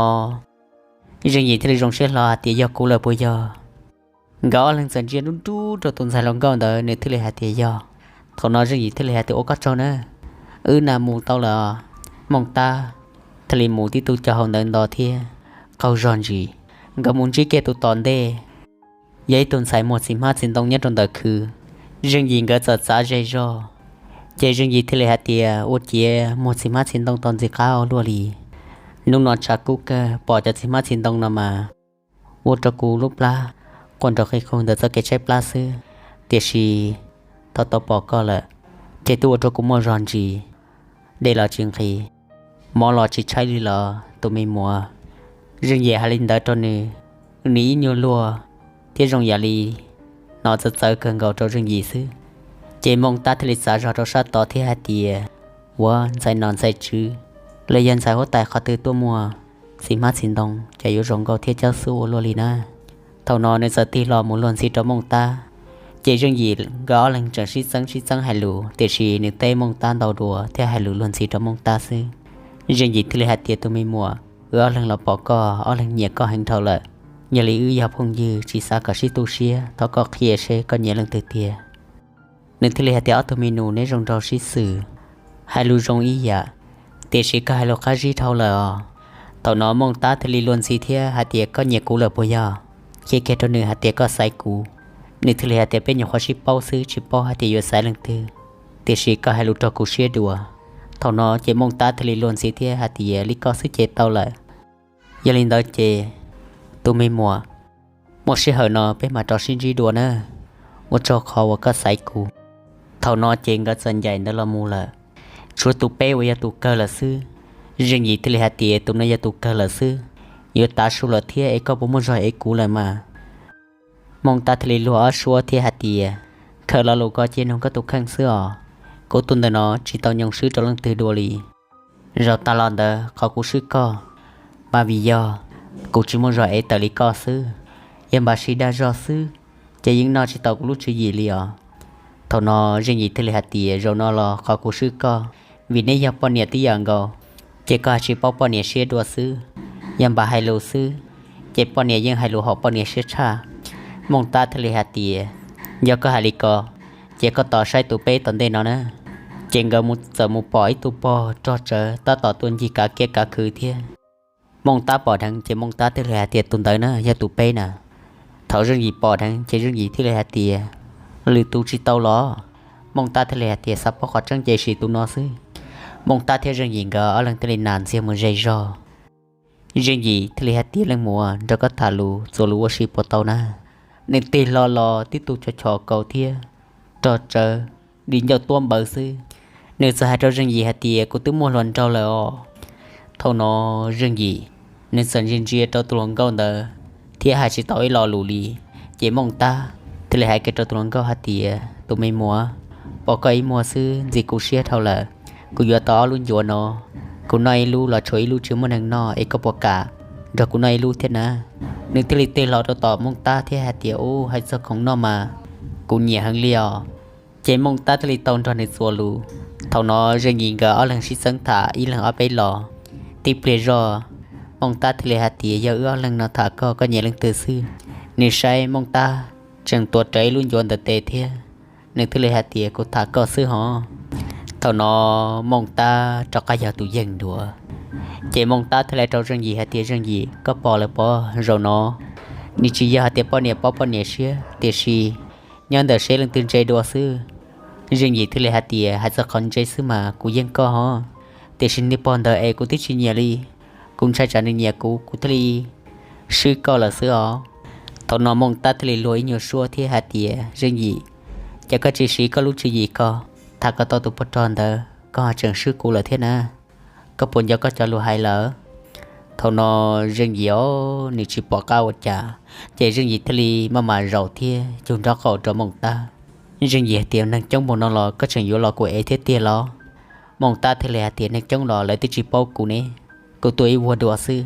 Zeej Yim thiaj li zoo siab hlo hais tias, yog kuv lawm puas yog? Nkawd ob leeg txawm ntsia nrub nrub rau tus ntxhais hluas nkauj ntawd, nws thiaj li hais tias, yog. Thaum no Zeej Yim thiaj li hais tias, ua koj tsaug na, wb na mus tau lawm os. Mooj Tab thiaj li mus tib tug cov hauv ntawd nto thiab qaug zog ntsis. Nkawd mus ntsib kiag tus tom ntej, yog ib tug ntxhais muag txiv hmab txiv ntoo nyob rau ntawd khwv. Zeej Yim nkawd txawm txav ze zog, ces Zeej Yim thiaj li hais tias, ua ciav muag txiv hmab txiv ntoo tau ntxim qab ua luaj li. Hnub no tshav kub kawg, pom cov txiv hmab txiv ntoo no mas ua rau kuv lub plab quaj nrov qis qus ntawm txoj kev tshaib plab xwb. Tiam sis thaum tau pom koj lawm, ces twb ua rau kuv muaj zog ntsis, dej los tsis nqhis, mov los tsis tshaib li los tus me muam. Zeej Yim hais li ntawd rau nws, nws ib nyuag luag thiab zoo yam li hnov txawv txawv kawg nkaus rau Zeej Yim xwb. Ces Mooj Tab thiaj li txav zog rau sab tod thiab hais tias, Ua ntxhais nom ntxhais tswv, los yog ntxhais huab tais qhov twg tuaj muag txiv hmab txiv ntoo, cas yuav zoo nkauj thiab cab xub ua luaj li na? Thaum no nws txawm tig hlo mus luag ntxhi rau Mooj Tab. Ces Zeej Yim nkawd ob leeg tseem sib txeeb sib txeeb hais lus, tiam sis nws teb Mooj Tab ntau dua thiab hais lus luag ntxhi rau Mooj Tab xwb. Zeej Yim thiaj li hais tias, Tus me muam, wb ob leeg los pom koj, ob leeg nyiam koj heev dhau lawm. Yog li wb yog phooj ywg, tsis xav kom sib tu siab, thov koj qhia seb koj nyiam leej twg tiag. Nws thiaj li hais tias, Ob tug me nus, neb zoo nraug sib xws, hais lus zoo ib yam, tiam sis koj hais lus qab zib dhau lawm os. Thaum no Mooj Tab thiaj li luag ntxhi thiab hais tias, Koj nyiam kuv lawm puas yog? Qhia kiag rau nws hais tias koj xaiv kuv. Nws thiaj li hais tias, Peb nyuam qhuav sib paub xwb, tsis paub hais tias yuav xaiv leej twg, tiam sis koj hais lus raug kuv siab dua. Thaum no ces Mooj Tab thiaj li luag ntxhi thiab hais tias, Li koj xwb ces tau lawm. Yog li ntawd ces, tus me muam, muaj sij hawm no peb mam rov sib ntsib dua na. Ua tsaug qhov uas koj xaiv kuv. Thaum no ces nkawd txawm ncaim ntawd los mus lawm, tshuav tus peb uas yog tus kawg lawm xwb. Zeej Yim thiaj li hais tias, Tus no yog tus kawg lawm xwb, yuav tav su lawm thiab es koj puas muaj zog ev kuv lawm mas? Mooj Tab thiaj li luag ob suab thiab hais tias, Khaws lo lus ko cia nug koj tus kheej xwb os. Kuv tus ntawm no tsis tau nyoo swb rau leej twg dua li. Zaum tas los ntawd qhov kuv swb koj, mas vim yog kuv tsis muaj zog ev tawm li koj xwb. Yog npaj siv dag zog xwb, ces yeej noj tsis tau kuv lub tswv yim li os. Thaum no Zeej Yim thiaj li hais tias, Zaum no los qhov kuv swb koj, vim neb yog poj niam tib yam nkaus, ces koj hais tsis paub poj niam siab dua xwb. Yog npaj hais lus xwb, ces poj niam yeej hais lus haum poj niam siab tshaj. Mooj Tab thiaj li hais tias, Yog koj hais li ko, ces koj tos saib tus peb tom ntej no na. Ces nkawd mus txawm mus pom ib tug pog rog tsawv tab tom tuaj ncig kav kiab kav khw thiab. Mooj Tab pom dheev ces Mooj Tab thiaj li hais tias, Tus ntawd na yog tus peb na. Thaum Zeej Yim pom dheev ces Zeej Yim thiaj li hais tias, Lwm tus tsis tau los? Mooj Tab thiaj li hais tias, Xav paub qhov tseeb ces sim tus no xwb. Mooj Tab thiab Zeej Yim nkawd ob leeg thiaj li nas ntxiag mus ze zog. Zeej Yim thiaj li hais tias, Leej muam, nrog koj tham lus txuas lus ua si puas tau na? Nws tig hlo los tib tug chos chos kaus thiab rog tsawv, di ncauj tuab npaws xwb. Nws txawm hais rau Zeej Yim hais tias, Kuv twb muaj hluas nraug lawm os. Thaum no Zeej Yim, nws txawm ntsia ntsia rau tus hluas nkauj ntawd thiab hais tsis tau ib lo lus li. Ces Mooj Tab thiaj li hais kiag rau tus hluas nkauj hais tias, Tus me muam, pom koj ib muag xwb ntxim kuv siab dhau lawm. Kuv yuav tau ob lub ncuav no, kuv noj ib lub los tshuav ib lub tsis muaj neeg noj es koj puas kam nrog kuv noj ib lub thiab na? Nws thiaj li tig hlo rau tom Mooj Tab thiab hais tias, Ub, hais txog khoom noj mas kuv nyiam heev li os. Ces Mooj Tab thiaj li tau nrog nws txuas lus. Thaum no Zeej Yim nkawd ob leeg sib txeeb tham ib leeg ob peb los. Tib pliag zog, Mooj Tab thiaj li hais tias, Yog wb ob leeg no tham koj, koj nyiam leej twg xwb? Nws saib Mooj Tab tseem tuav rawv ib lub ncuav ntawm tes thiab, nws thiaj li hais tias, Kuv tham koj xwb hov. Thaum no Mooj Tab rov qab yog tus yeej dua. Ces Mooj Tab thiaj li hais rau Zeej Yim hais tias, Zeej Yim, koj pom lawm pob, zaum no nws tsis yog hais tias poj niam paub poj niam siab, tiam sis nyob ntawm seb leej twg ntse dua xwb. Zeej Yim thiaj li hais tias, Hais txog qhov ntse xwb mas kuv yeej koj hov, tiam sis niag pog ntawd es kuv twb tsis nyiam li. Kuv ntshai tsam nws nyiam kuv, kuv thiaj li swb koj lawm xwb os. Thaum no Mooj Tab thiaj li luag ib nyuag suab thiab hais tias, Zeej Yim, ces koj tsis siv koj lub tswv yim ko, tham kom tau tus pog rog ntawd, koj ho tseem swb kuv lawm thiab na. Koj puas nco koj cov lus hais lawm? Thaum no Zeej Yim os, nws tsis pom qab ua cas, ces Zeej Yim thiaj li maj mam zaum thiab cug nrob qaum rau Mooj Tab. Zeej Yim hais tias, Neeg coob npaum no los koj tseem yuav los kuv ev thiab tiag los? Mooj Tab thiaj li hais tias, Neeg coob los lawv twb tsis paub kuv ne, kuv tuaj ib vuag dua xwb.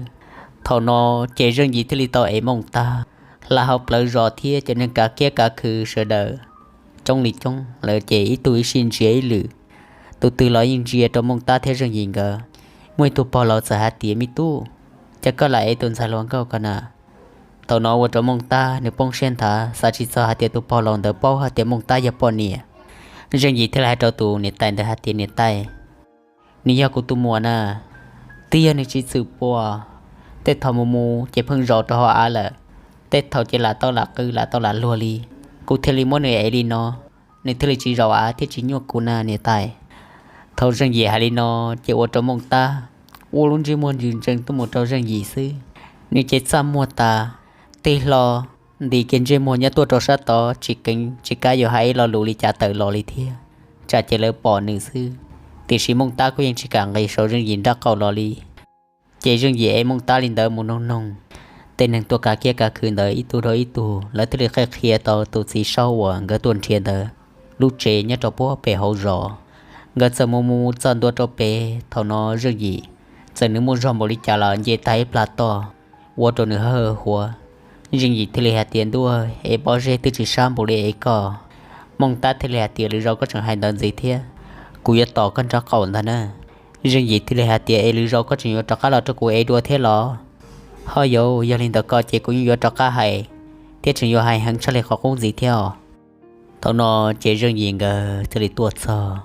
Thaum no ces Zeej Yim thiaj li tau ev Mooj Tab hla hauv plawv zos thiab cov neeg kav kiab kav khw sawv daws coob li coob lawm ces ib tug ib sij ntsia ib lwm. Tus twg los yeej ntsia rau Mooj Tab thiab Zeej Yim nkawd. Muaj ib tug pog laus txawm hais tias, Me tub, cas koj lam ev tus ntxhais hluas nkauj ko na? Thaum no ua rau Mooj Tab nws poob siab nthav, xav tsis txog hais tias tus pog laus ntawd paub hais tias Mooj Tab yog poj niam. Zeej Yim thiaj li hais rau tus niam tais ntawd hais tias, Niam tais, nws yog kuv tus muam na. Twb yog nws tsis txwm pua, tej thaum mus mus ces pheej zaum rau hauv av lawm, tej thaum ces lam tau lam qw lam tau lam luag li. Kuv thiaj li muab nws ev li no, nws thiaj li tsis zaum av thiab tsis nyuaj kuv na niam tais. Thaum Zeej Yim hais li no ces ua rau Mooj Tab ua lub ntsej muag ntws ntsees tuaj mus rau Zeej Yim xwb. Nws ces txaj muag tas, tig hlo, nti kiag ntsej muag nyob tuaj rau sab tod, tsis keev tsis kav yuav hais ib lo lus li cas tawm los li thiab, tsam ces lawv pom nws xwb. Tiam sis Mooj Tab kuj yeej tsis kam nqis saum Zeej Yim nraub qaum los li. Ces Zeej Yim ev Mooj Tab li ntawd mus noog noog tej neeg tuaj kav kiab kav khw ntawd ib tug dhau ib tug, lawv thiaj li qhia qhia tau tus txiv saub uas nkawd tuaj nrhiav ntawd lub tsev nyob rau puag pem hauv zos. Nkawd txawm mus mus txog ntua rau pem, thaum no Zeej Yim txawm nws muaj zog npaum li cas los nce tag ib plag toj, ua rau nws hawj huav. Zeej Yim thiaj li hais tias, Ntuj, es pob zeb twb tsis sab npaum li es koj. Mooj Tab thiaj li hais tias, Lwm zaus koj tseem hais ntawd ntxiv thiab, kuv yuav tom koj nraub qaum ntag na. Zeej Yim thiaj li hais tias, Es lwm zaus koj tseem yuav rov qab los rau kuv ev dua thiab los? Ho yog, yog li ntawd ko ces kuv yeej yuav rov qab hais, thiab tseem yuav hais heev tshaj li qhov qub ntxiv thiab os. Thaum no ces Zeej Yim nkawd thiaj li tuaj txog,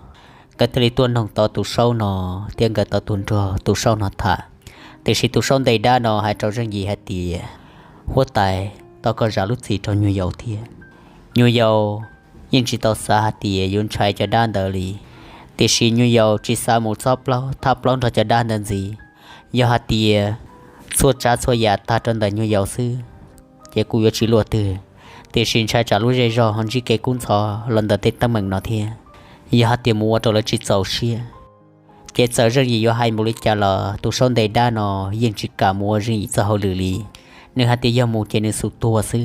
nkawd thiaj li tuaj noog tau tus saub no thiab nkawd tau tus nruag tus saub no tham. Tiam sis tus saub nte dab no hais rau Zeej Yim hais tias, Huab tais, thov koj zam lub txim rau nyuag yaus thiab. Nyuag yaus yeej tsis tau xav hais tias yuav ntshai cov dab ntawd li, tiam sis nyuag yaus tsis xav mus txob plaub thab plaub nrog cov dab ntawd ntxiv. Yog hais tias txhua tsav txhua yam tag rau ntawm nyuag yaus xwb, ces kuj yuav tsis luaj twg, tiam sis ntshai tsam lub zej zog ho ntsib kev kub ntxhov los ntawm tej teeb meem no thiab. Yog hais tias mus ua rau lawv tsis txaus siab, ces txawm Zeej Yim yuav hais npaum li cas los tus saub nte dab no yeej tsis kam mus ua Zeej Yim txoj hauj lwm li. Nws hais tias yog mus ces nws xum tuag xwb.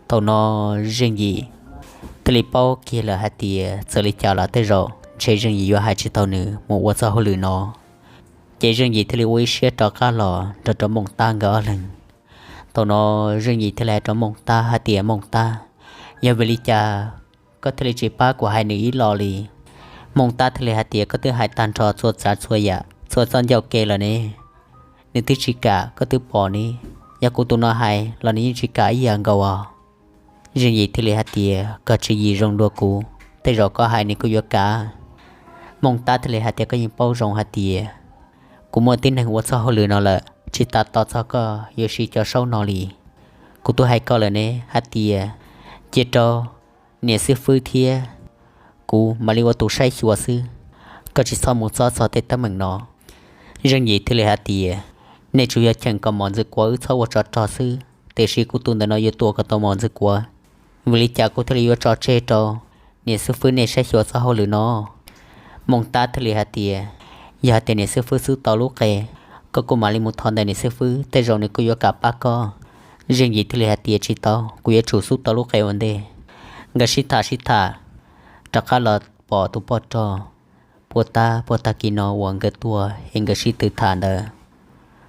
Thaum no Zeej Yim thiaj li paub kiag lawm hais tias txawm li cas los tej zaum ntshe Zeej Yim yuav hais tsis tau nws mus ua txoj hauj lwm no. Ces Zeej Yim thiaj li ua ib siab rov qab los nrog rau Mooj Tab nkawd ob leeg. Thaum no Zeej Yim thiaj li hais rau Mooj Tab hais tias, Mooj Tab, yog vim li cas koj thiaj li tsis pab kuv hais nws ib los li? Mooj Tab thiaj li hais tias, Koj twb hais tag nrho txhua tsav txhua yam txhua txoj ncauj ke lawm ne, nws twb tsis kam, koj twb pom ne. Yog kuv tus no hais los nws yeej tsis kam ib yam nkaus os. Zeej Yim thiaj li hais tias, Koj tswv yim zoo dua kuv, tej zaum koj hais nws kuj yuav kam. Mooj Tab thiaj li hais tias, Koj yeej paub zoo hais tias kuv muaj tib neeg ua txoj hauj lwm no lawm, tsis tas tos txog koj yuav siv cov saub no li. Kuv twb hais koj lawm ne hais tias cia rau niam xib fwb thiab kuv mam li ua tus saib xyuas xwb, koj tsis txhob mus txob txog tej teeb meem no. Zeej Yim thiaj li hais tias, Nej tsuas yog cheem kom mos ntxwv kuav wb txhob ua tsov rog xwb, tiam sis kuv tus ntawm no yuav tua kom tau mos ntxwv kuav, vim li cas kuv thiaj li yuav tso tseg rau niam xib fwb nej saib xyuas txoj hauj lwm no? Mooj Tab thiaj li hais tias, Yog hais tias niam xib fwb xub tau lub qe, koj kuj mam li mus thov ntawm niam xib fwb, tej zaum nws kuj yuav kam pab koj. Zeej Yim thiaj li hais tias, Tsis tau, kuv yuav tsum xub tau lub qe ua ntej. Nkawd sib tham sib tham, rov qab los pom tus poj rog puag ta, puag tag kis no uas nkawd tuaj es nkawd sib tw tham ntawd.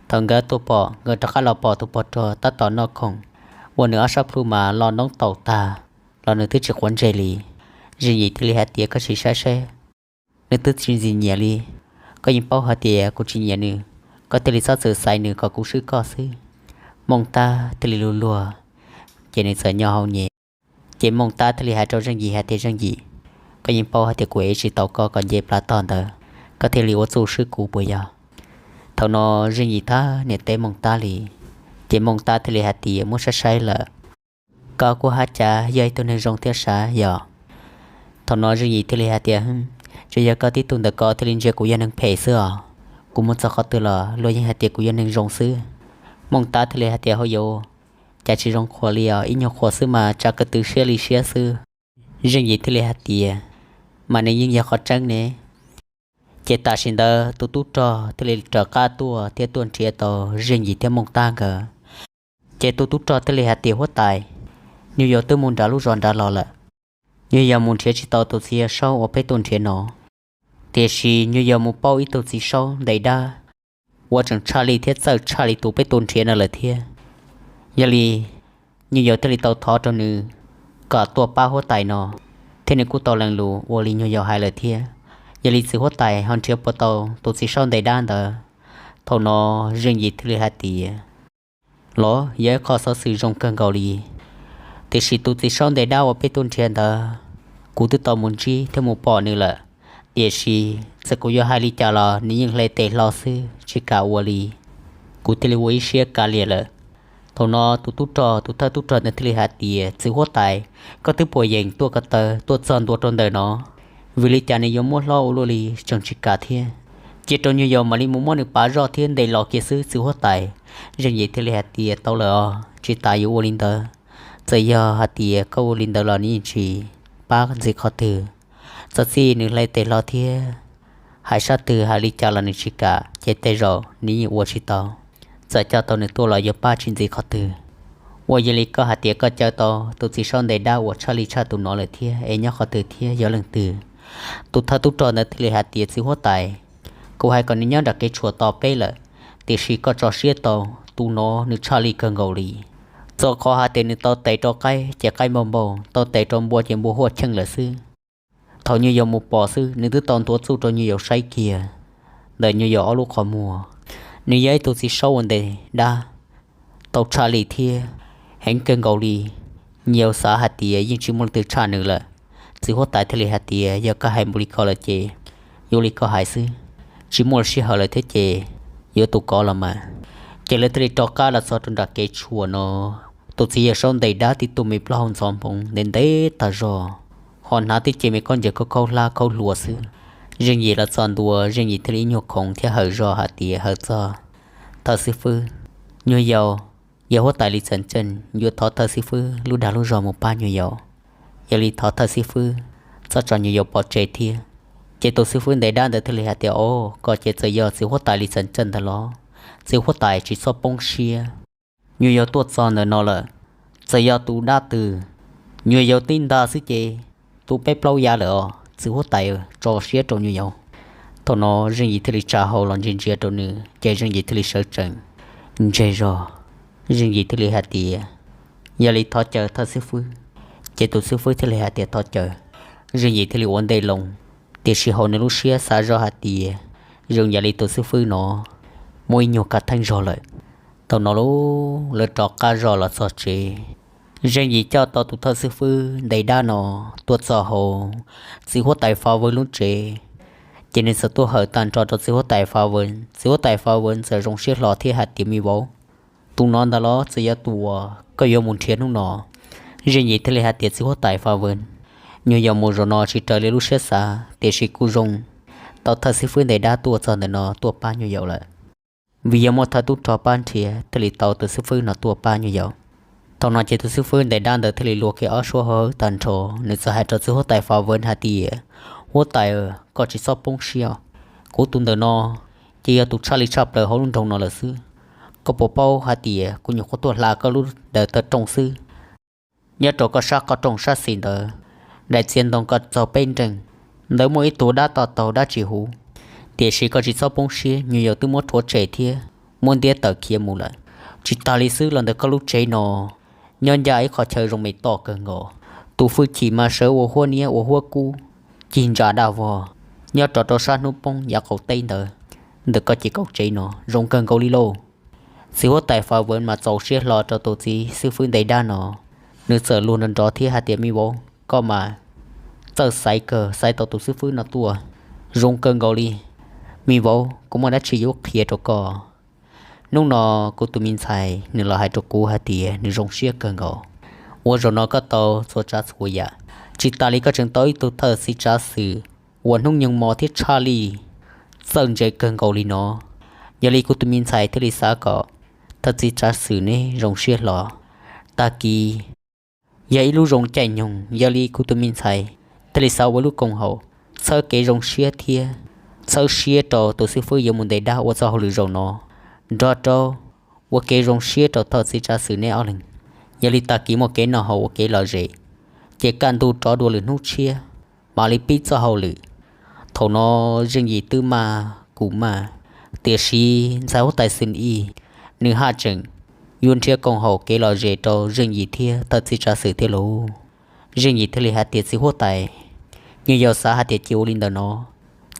Thaum nkawd tuaj pom, nkawd rov qab los pom tus poj rog tab tom noj khoom, uas nws ob sab plhu mas lo noob taum tag los nws twb tsis quav ntsej li. Zeej Yim thiaj li hais tias, Koj sim saib seb, nws twb tsis ntxim nyiam li. Koj yeej paub hais tias kuv tsis nyiam nws, koj thiaj li txhob txwm xaiv nws kom kuv swb koj xwb. Mooj Tab thiaj li luag luag, ces nws txawm nyo hau nyem. Ces Mooj Tab thiaj li hais rau Zeej Yim hais tias, Zeej Yim, koj yeej paub hais tias kuv ev tsis tau koj kom nce plas tog ntawd, koj thiaj li ua txuj swb kuv puas yog? Thaum no Zeej Yim thab niam teb Mooj Tab li, ces Mooj Tab thiaj li hais tias, Muab saib saib lawm, koj kuj hab cas yog ib tug neeg zoo thiab sav yom? Thaum no Zeej Yim thiaj li hais tias, Tsuas yog koj tib tug ntawm ko thiaj li ntsia kuv yog neeg phem xwb os. Kuv mus txog qhov twg los luag yeej hais tias kuv yog neeg zoo xwb. Mooj Tab thiaj li hais tias, Hauj yau, cas tsis zoo qhuas li os, ib nyuag qhuas xwb mas tsa ko tw siab li siab xwb. Zeej Yim thiaj li hais tias, Mas nws yeej yog qhov tseeb ne. Ces tam sim ntawd tus tub rog thiaj li raws qab tuaj thiab tuaj nrhiav tau Zeej Yim thiab Mooj Tab nkawd. Ces tus tub rog thiaj li hais tias, Huab tais, nyuag yau twb mus nrad lub zos nrad los lawm. Nyuag yau mus nrhiav tsis tau tus txiv yawg saub uas peb tuaj nrhiav no, tiam sis nyuag yau mus paub ib tug txiv saub ntes dab uas tseem tshaj li thiab txawj tshaj li tus peb tuaj nrhiav no lawm thiab. Yog li nyuag yau thiaj li tau thov rau nws kom tuaj pab huab tais no, thiab nws kuj tau lees lus ua li nyuag yau hais lawm thiab. Yog li txiv huab tais ho nrhiav puas tau tus txiv saub ntes dab ntawd? Thaum no Zeej Yim thiaj li hais tias, Los yog ib qho xov xwm zoo kawg nkaus li, tiam sis tus txiv saub ntes dab uas peb tuaj nrhiav ntawd, kuv twb tau mus ntsib thiab mus pom nws lawm, tiam sis txawm kuv yuav hais li cas los nws yeej hle tes hlo xwb tsis kam ua li. Kuv thiaj li ua ib siab kav liam lawm. Thaum no tus tub rog, tus thawj tub rog ntawd thiaj li hais tias, Txiv huab tais, koj twb puas yeem tuaj ko taw tuaj txog ntua rau ntawm no? Vim li cas nws yuav muab hlob ua luaj li tseem tsis kam thiab? Cia rau nyuag yaus mam li mus muab nws pav zoj thiab ntes los kiag xwb, txiv huab tais. Zeej Yim thiaj li hais tias, tau lawm os, tsis tas yuav ua li ntawd. Txawm yog hais tias koj ua li ntawd los nws yeej tsis pab ntxiv qhov twg. Txawm txij nws hle tes hlo thiab hais sab twg hais li cas los nws tsis kam, ces tej zaum nws yeej ua tsis tau. Txawm coj tau nws tuaj los yuav pab tsis ntxiv qhov twg. Ua yog li koj hais tias koj caw tau tus txiv saub ntes dab uas tshaj li tshaj tus no lawm thiab es nyob qhov twg thiab yog leej twg? Tus thawj tub rog ntawd thiaj li hais tias, txiv huab tais, kuv hais kom nws nyob nram kev tshuam tos peb lawm, tiam sis koj tso siab tau, tus no nws tshaj li kawg nkaus li. Txog qhov hais tias nws tau tes rau qaib ces qaib npau npau, tau tes rau npua ces npua huaj cheej lawm xwb. Thaum nyuag yaus mus pom xwb, nws twb tau nthuav txuj rau nyuag yaus saib kiag ntawm nyuag yaus ob lub qhov muag. Nws yog ib tug txiv saub uas ntes dab tau tshaj li thiab heev kawg nkaus li. Nyuag yaus xav hais tias yeej tsis muaj leej twg tshaj nws lawm. Txiv huab tais thiaj li hais tias, yog koj hais npaum li ko lawm ces yuav li koj hais xwb, tsis muaj sij hawm lawm thiab ces yuav tus kov los mas. Ces lawv thiaj li rov qab los txog rau nram kev tshuam no. Tus txiv yawg saub ntes dab tib tug me plaub hau ntxhov npoo ntev ntev tag zog, ho hnav tib ce me khaub ncaws khaub khaub hlab khaub hluas xwb. Zeej Yim los txog ntua, Zeej Yim thiaj li ib nyuag khoov thiab hawm zog hais tias, hawm txog thawj xib fwb, nyuag yaus yog huab tais Lis Xeem Tseej yuav thov thawj xib fwb lub dag lub zog mus pab nyuag yaus. Yog li thov thawj xib fwb txhob tso nyuag yaus pov tseg thiab. Ces tus xib fwb ntes dab ntawd thiaj li hais tias, o, koj ces txawm yog txiv huab tais Lis Xeem Tseej ntag los? Txiv huab tais tsis txhob poob siab, nyuag yaus tuaj txog ntawm no lawm, txawm yog tus dab twg, nyuag yaus tib ntag xwb ces tu peb plaub yav lawm os, txiv huab tais tso siab rau nyuag yaus. Thaum no Zeej Yim thiaj li tsa hau los ntsia ntsia rau nws ces Zeej Yim thiaj li sawv tsees ntseg zog. Zeej Yim thiaj li hais tias, yog li thov caw thawj xib fwb. Ces tus xib fwb thiaj li hais tias, thov caw. Zeej Yim thiaj li ua ntej loo, tiam sis hauv nws lub siab xav zog hais tias, zoo yam li tus xib fwb no muaj ib nyuag kaj theej zog lawm. Thaum no lawv rov qab zog los txog tsev. Zeej Yim coj tau tus thawj xib fwb ntes dab no tuaj txog hauv txiv huab tais Fa Vwv lub tsev, ces nws txawm tuaj hawm tag nrho rau txiv huab tais Fa Vwv. Txiv huab tais Fa Vwv txawm zoo siab hlo thiab hais tias, me vauv, tus no ntag los txawm yog tus uas koj yuav mus nrhiav hnub no? Zeej Yim thiaj li hais tias, txiv huab tais Fa Vwv, nyuag yaus mus zaum no tsis raws li lub siab xav, tiam sis kuj zoo tau thawj xib fwb ntes dab tuaj txog ntawm no tuaj pab nyuag yaus lawm. Vim yog muaj thawj tub rog pab nrhiav thiaj li tau tus xib fwb no tuaj pab nyuag yaus. Thaum no ces tus xib fwb ntes dab ntawd thiaj li luag kiag ob suab hauv tag nrho, nws txawm hais rau txiv huab tais Fa Vwv hais tias, huab tais, koj tsis txhob poob siab, kuv tus ntawm no ces yog tus tshaj li tshaj plaws hauv lub nroog no lawm xwb. Koj puas paub hais tias kuv nyuam qhuav tuaj hla koj lub daws taw rooj xwb? Nyob rau koj sab qhov rooj sab xis ntawd, daim txiag ntoo koj txaug peb nreeg, ntawd muaj ib tug dab to taug dab tsis huv, tiam sis koj tsis txhob poob siab, nyuag yaus twb muab rhuav tshem thiab muab ntiab tawm khiav mus lawm. Tsis tas li xwb los ntawm koj lub tsev no nyob ncaj ib qhov chaw zoo me toj kawg nkaus, tus fwj chim mas sawv ua huab niab ua huab kub cig ntsa daj vog nyob rov rau sab hnub poob yav qaum teb ntawd. Ntawm koj ces kaum tsev no zoo kawg nkaus li lauj. Txiv huab tais Fa Vwv mas txaus siab hlo rau tus txiv xib fwb ntes dab no, nws txawm luag nrov nrov thiab hais tias, me vauv, koj mas txawj xaiv kawg, xaiv tau tus xib fwb no tuaj zoo kawg nkaus li. Me vauv, kuv muaj dab tsi yuav qhia rau koj. Hnub no kuv tus me ntxhais nws los hais rau kuv hais tias nws zoo siab kawg nkaus uas zaum no koj tau txhua tsav txhua yam. Tsis tas li koj tseem tau ib tug thawj txiv tsav xwm uas hnub nyoog mos thiab tshaj li txawj ntse kawg nkaus li no. Yog li kuv tus me ntxhais thiaj li xav kom thawj txiv tsav xwm neb zoo siab hlo. Tag kis yog ib lub zoo caij nyoog, yog li kuv tus me ntxhais thiaj li xav ua lub koom haum txhawb kev zoo siab thiab txhawb siab rau tus xib fwb yuav mus ntes dab ua txoj hauj lwm zaum no, nrog rau ua kev zoo siab rau thawj txiv tsav xwm neb ob leeg. Yog li tag kis muaj kev noj haus ua kev lom zem, ces kaj ntug rov dua lwm hnub tshiab mam li pib txoj hauj lwm. Thaum no Zeej Yim twb maj kuj maj, tiam sis ntxhais huab tais Xwm Ij nws haj tseem yuav nrhiav koom haum kev lom zem rau Zeej Yim thiab thawj txiv tsav xwm thiab lauj. Zeej Yim thiaj li hais tias, txiv huab tais, nyuag yaus xav hais tias cia ua li ntawm no,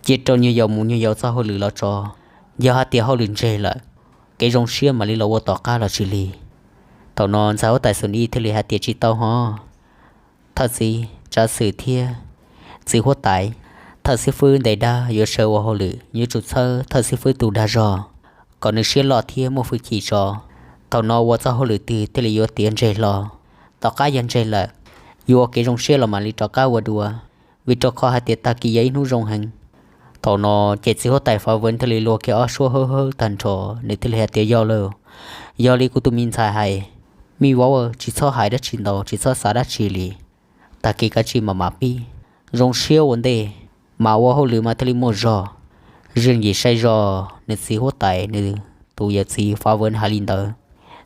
cia rau nyuag yaus mus nyuag yaus txoj hauj lwm los tso. Yog hais tias hauj lwm ntseg lawm, kev zoo siab mam li los ua tom qab los tsis lig. Thaum no ntxhais huab tais Xwm Ij thiaj li hais tias, tsis tau ho, thawj txiv tsav xwm thiab txiv huab tais, thawj xib fwb ntes dab yuav sawv ua hauj lwm yuav tsum txhawb thawj xib fwb tus dag zog kom nws siab loj thiab muaj hwj chim tso. Thaum no ua txoj hauj lwm twg thiaj li yuav tiav ntseg hlo. Tom qab yog ntseg lawm, yuav ua kev zoo siab los mam li rov qab ua dua, vim rau qhov hais tias tag kis yog ib hnub zoo heev. Thaum no ces txiv huab tais Fav Vwv thiaj li luag kiag ob suab hawb hawb tag nrho, nws thiaj li hais tias, Yog lawm, yog li kuv tus me ntxhais hais, me vauv, tsis txhob hais dab tsi ntau, tsis txhob xav dab tsi li. Tag kis kav tsij mam mam pib, zoo siab ua ntej, mas ua hauj lwm mas thiaj li muaj zog. Zeej Yim saib zog nws txiv huab tais, nws tus yawm txiv Fav Vwv hais li ntawd,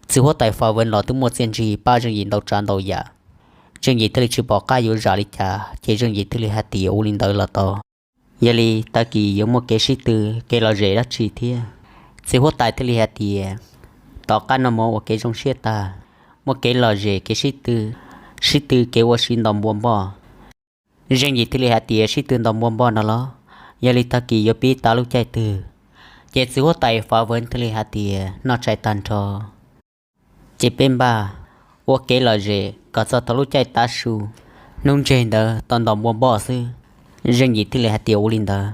txiv huab tais Fav Vwv los twb muaj txiaj ntsig pab Zeej Yim ntau tsav ntau yam. Zeej Yim thiaj li tsis pom qab yuav zam li cas, ces Zeej Yim thiaj li hais tias, Ua li ntawd los tau. Yog li tag kis yuav muaj kev sib tw, kev lom zem dab tsi thiab? Txiv huab tais thiaj li hais tias, Tom qab no mus ua kev zoo siab tag, muaj kev lom zem kev sib tw, sib tw kev ua si ntaus npua npoj. Zeej Yim thiaj li hais tias, Sib tw ntaus npua npoj no los? Yog li tag kis yuav pib tav lub caij twg? Ces txiv huab tais Fav Vwv thiaj li hais tias, Noj tshais tag nrho ces peb npaj ua kev lom zem kom txog thaum lub caij tav su, hnub ntseg ntawd tau ntaus npua npoj xwb. Zeej Yim thiaj li hais tias, Ua li ntawd.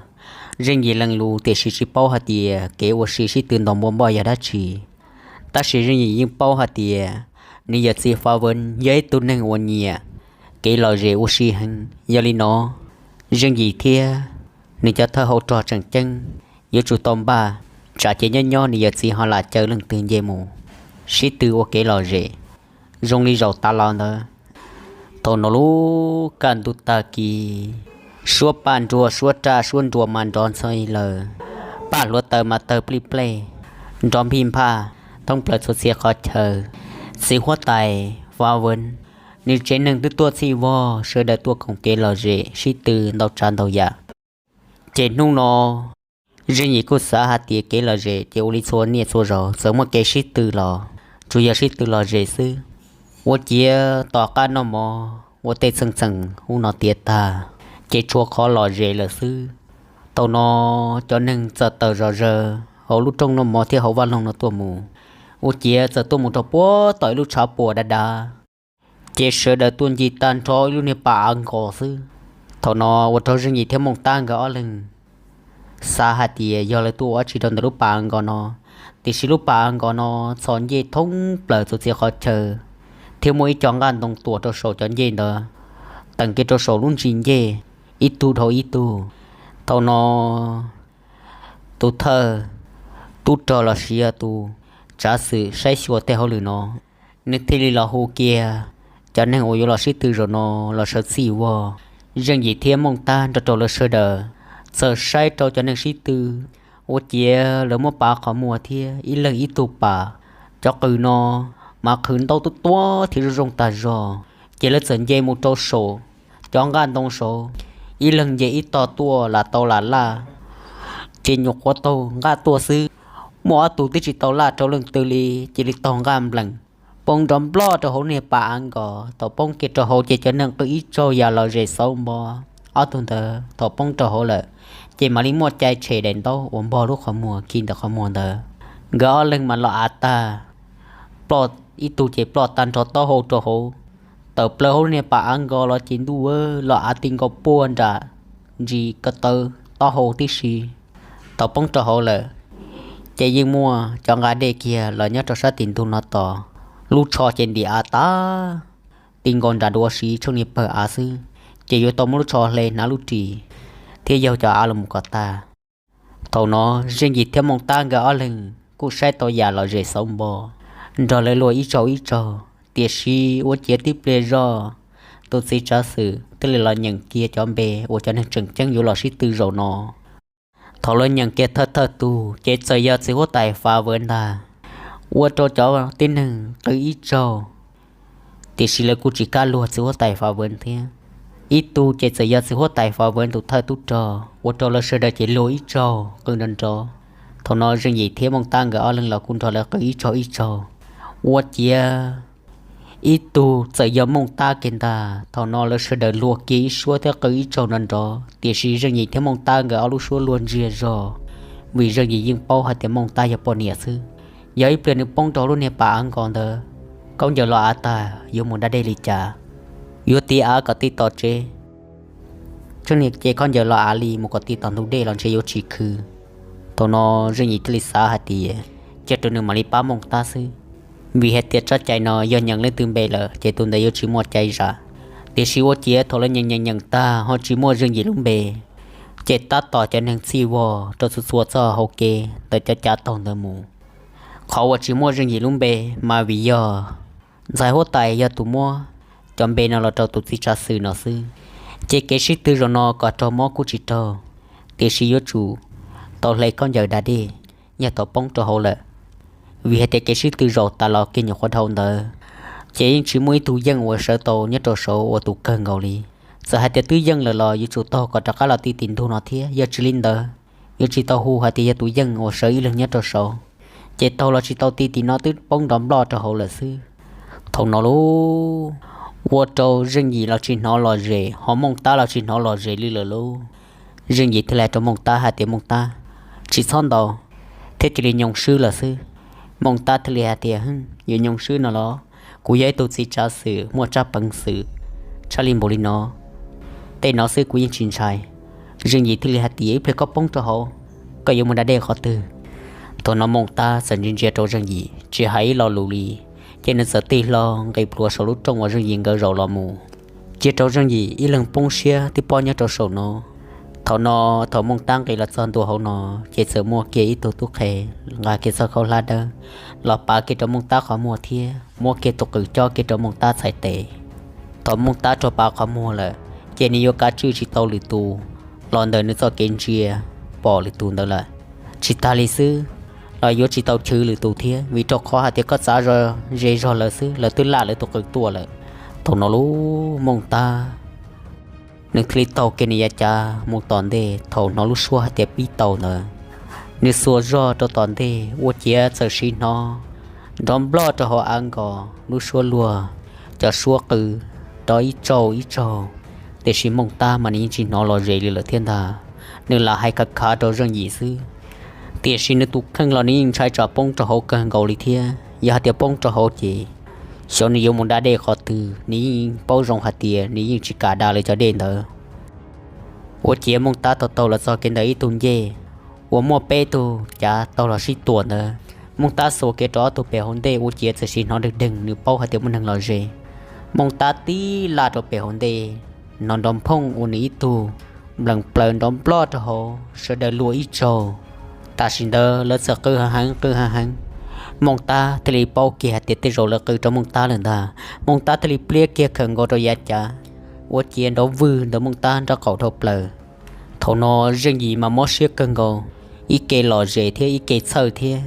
Zeej Yim lees lus tiam sis tsis paub hais tias kev ua si sib tw ntaus npua npoj yog dab tsi. Tab sis Zeej Yim yeej paub hais tias nws yawm txiv Fav Vwv yog ib tug neeg uas nyiam kev lom zem ua si heev. Yog li no, Zeej Yim thiab nws cov thawj hauv rog tseem ceeb yuav tsum tau npaj, tsam ces nyob nyob nws yawm txiv ho lam caw leej twg nce mus sib tw ua kev lom zem zoo li zaum tas los ntawd. Thaum no lub kaj ntug tag kis, suab paj nruas suab raj suab nruas mas nrov ntxhov lawm, paj hluav taws mas tawg plij plej, nrov nphij nphaj thoob plaws txhua txhia qhov chaw. Txiv huab tais Fav Vwv, nws tsev neeg twb tuaj txhij vog, sawv daws tuaj koom kev lom zem sib tw ntau tsav ntau yam. Ces hnub no Zeej Yim kuj xav hais tias kev lom zem ces ua li txhua niaj txhua zaus, txawm muaj kev sib tw los tsuas yog sib tw lom zem xwb. Ua ciav tom qab noj mov ua tej txheej txheem ub no tiav tag, ces tshuav qhov lom zem lawm xwb. Thaum no cov neeg txawm tawm zom zaws hauv lub rooj noj mov thiab hauv vaj loog no tuaj mus. Ua ciav txawm tuaj mus rau puag tom ib lub tshav puam dav dav, ces sawv daws tuaj ncig tag nrho ib lub niag pas av nkos xwb. Thaum no ua rau Zeej Yim thiab Mooj Tab nkawd ob leeg xav hais tias yog lawv tuaj ua dab tsi rau ntawm lub pas av nkos no, tiam sis lub pas av nkos no txhos ncej thoob plaws txhua txhia qhov chaw, thiab muaj ib co nqaj ntoo tuam rau saum cov ncej ntawd, teem kiag rau saum lub ntsis ncej, ib tug dhau ib tug. Thaum no tus thawj tub rog los sis yog tus tsav xwm saib xyuas tej hauj lwm no, nws thiaj li los hu kiag cov neeg uas yuav los sib tw zaum no los sawv txhij vog. Zeej Yim thiab Mooj Tab nrog rau lawv sawv daws txawm saib rau cov neeg sib tw, ua ciav lawv muab pav qhov muag thiab ib leeg ib tug pas. Cov qws no mas qhwv ntaub tuab tuab thiab zoo zoo tag zog, ces lawv txawm nce mus rau saum cov nqaj ntoo saud, ib leeg nce ib tog tuaj lam tau lam laj, ces nyuam qhuav taug nqaj tuaj xwb, muaj ob tug twb tsis tau laj rau leej twg li, cia li taug nqaj nplees poob nrov nploj rau hauv niag pas av nkos. Thaum poob kiag rau hauv ces cov neeg qw ib tsaug yam lom zem xauv npo. Ob tug ntawd thaum poob rau hauv lawm, ces mam li muaj cai tshem daim ntaub uas npog lub qhov muag khi ntawm qhov muag ntawd. Nkawd ob leeg mas los av tag, ploj ib tug ces ploj tag nrho taub hau rau hauv, tawm plaws hauv niag pas av nkos los ces ntuj, los av ti nkaus puag nram ntsis ko taw taub hau tib si. Thaum poob rau hauv lawm, ces yeej muaj cov nqa dej kiag los nyob rau sab tim ntug no tos. Lub tsho ces ntim av tag, ti nkaus nram duav siv tsheej niag pawg av xwb, ces yuav tau muab lub tsho hle hnav lub ris thiab yaug cov av los mus kom tag. Thaum no Zeej Yim thiab Mooj Tab nkawd ob leeg kuj saib tau yam lom zem xauv npo, nrog lawv luag ib tsaug ib tsaug. Tiam sis ua ciav tib pliag zog, tus txiv tsav xwm thiaj li los nyeem kiag cov npe uas cov neeg tseem ceeb yuav los sib tw zaum no. Thaum lawv nyeem kiag thawj thawj tug ces txawm yog txiv huab tais Fav Vwv ntag, ua rau cov tib neeg qw ib tsaug. Tiam sis lawv kuj tsis kam luag txiv huab tais Fav Vwv thiab. Ib tug ces txawm yog txiv huab tais Fav Vwv tus thawj tub rog, ua rau lawv sawv daws ces luag ib tsaug qw nrov nrov. Thaum no Zeej Yim thiab Mooj Tab nkawd ob leeg los kuj nrog lawv qw ib tsaug ib tsaug. Ua ciav ib tug txawm yog Mooj Tab kiag ntag. Thaum no lawv sawv daws luag kiag ib suab thiab qw ib tsaug nrov nrov, tiam sis Zeej Yim thiab Mooj Tab nkawd ob lub suab luag ntsiag zog, vim Zeej Yim yeej paub hais tias Mooj Tab yog poj niam xwb. Yog ib pliag nws poob rau lub niag pas av nkos ntawd, khaub ncaws los av tag yuav mus da dej li cas? Yuav tiv av kom tiv tom tsev, tseem niag ces khaub ncaws los av li mus kom tiv tom ntug dej los ntshe yuav tsis khwv. Thaum no Zeej Yim thiaj li xav hais tias cia rau nws mam li pab Mooj Tab xwb, vim hais tias tsab cai no yog nyeem leej twg npe lawm ces tus ntawd yuav tsis muaj cai zam. Tiam sis ua ciav thaum lawv nyeem nyeem nyeem tag ho tsis muaj Zeej Yim lub npe. ces tab tom cov neeg txij vog rau txhua txhua txoj hauv kev ntawm cov cav taug ntawd mus. Qhov uas tsis muaj Zeej Yim lub npe mas vim yog ntxhais huab tais yog tus muab cov npe no los rau tus txiv tsav xwm no xwb. Ces kev sib tw zaum no kom raug mob kuj tsis raug, tiam sis yuav tsum tau hle khaub ncaws da dej, yog tau poob rau hauv lawm. Vim hais tias kev sib tw zaum tas los kiag nyuam qhuav dhau ntawd, ces yeej tsis muaj ib tug yeej uas sawv tau nyob rau saud ua tus kawg nkaus li. Txawm hais tias twb yeej lawm los yuav tsum taug kom rov qab los ti tim ntug no thiab, yog tsis li ntawd yuav tsis tau hu hais tias yog tus yeej uas sawv ib leeg nyob rau saud. Ces taug los tsis tau ti tim no twb poob nrov nploj rau hauv lawm xwb. Thaum no lauj, ua rau Zeej Yim los tsis hnov lom zem, ho Mooj Tab los tsis hnov lom zem li lawm lauj. Zeej Yim thiaj li hais rau Mooj Tab hais tias, Mooj Tab, tsis txhob ntaus, thiab cia li nyoo swb lawm xwb. Mooj Tab thiaj li hais tias, Hwj, yuav nyoo swb no los? Kuv yog ib tug txiv tsav xwm muaj tsab peev xwm tshaj li npaum li no, tej no xwb kuv yeej tsis ntshai. Zeej Yim thiaj li hais tias, Ib pliag koj poob rau hauv, koj yuav mus da dej qhov twg? Thaum no Mooj Tab txawm ntsia ntsia rau Zeej Yim tsis hais ib lo lus li, ces nws txawm tig hlo nqis plhuav saum lub rooj uas Zeej Yim nkawd zaum los mus, cia rau Zeej Yim ib leeg poob siab tib pob nyob rau saum no. Thaum no, thaum Mooj Tab nqis los txog ntua hauv no, ces txawm muaj kiag ib tug tub qhe nqa kiag txoj khaub hlab dawb los pav kiag rau Mooj Tab qhov muag thiab muab kiag tus qws cob kiag rau Mooj Tab txhais tes. Thaum Mooj Tab raug pav qhov muag lawm, ces nws yuav kav tswj tsis tau lwm tus los ntawm nws txoj kev ntsia pom lwm tus ntawd lawm. Tsis tas li xwb, los yuav tsis tau chwv lwm tus thiab, vim rau qhov hais tias koj txav zog ze zog lawv xwb, lawv twb laj lawv tus qws tuaj lawm. Thaum no lauj, Mooj Tab nws thiaj li taug kiag nws yav cav mus tom ntej. Thaum hnov lub suab hais tias pib tau ntawd, nws xuas zog rau tom ntej ua ciav txawm sim hnov nrov nploj rau hauv av nkos lub suab luag, cov suab qw nrov ib tsaug ib tsaug, tiam sis Mooj Tab mas nws yeej tsis hnov lom zem li lawm thiab ntag. Nws lam hais khav khav rau Zeej Yim xwb, tiam sis nws tus kheej los nws yeej ntshai tsam poob rau hauv kawg nkaus li thiab. Yog hais tias poob rau hauv ces xyov nws yuav mus da dej qhov twg, nws yeej paub zoo hais tias nws yeej tsis kam da lawv cov dej ntawd. Ua ciav Mooj Tab taug taug los txog kev ntawm ib tug ncej uas muaj peb tug cav taug los sib tuam ntawd. Mooj Tab xuas kiag rau ob tug pem hauv ntej ua ciav txawm sim hnov deg deeg, nws paub hais tias muaj neeg los ze. Mooj Tab tib laj rau pem hauv ntej, hnov nrov nphooj ua nws ib tug nplees plaws nrov nploj rau hauv, sawv daws luag ib tsaug. Tam sim ntawd lawv txawm qw heev heev qw heev heev. Mooj Tab thiaj li paub kiag hais tias tej zaum lawv qw rau Mooj Tab lawm ntag. Mooj Tab thiaj li pliab kiag khawm nkaus rau yav cav, ua ciav nrov vwg ntawm Mooj Tab nraub qaum dhau plaws. Thaum no Zeej Yim mas mob siab kawg nkaus, ib ke lom zem thiab ib ke txhawj thiab.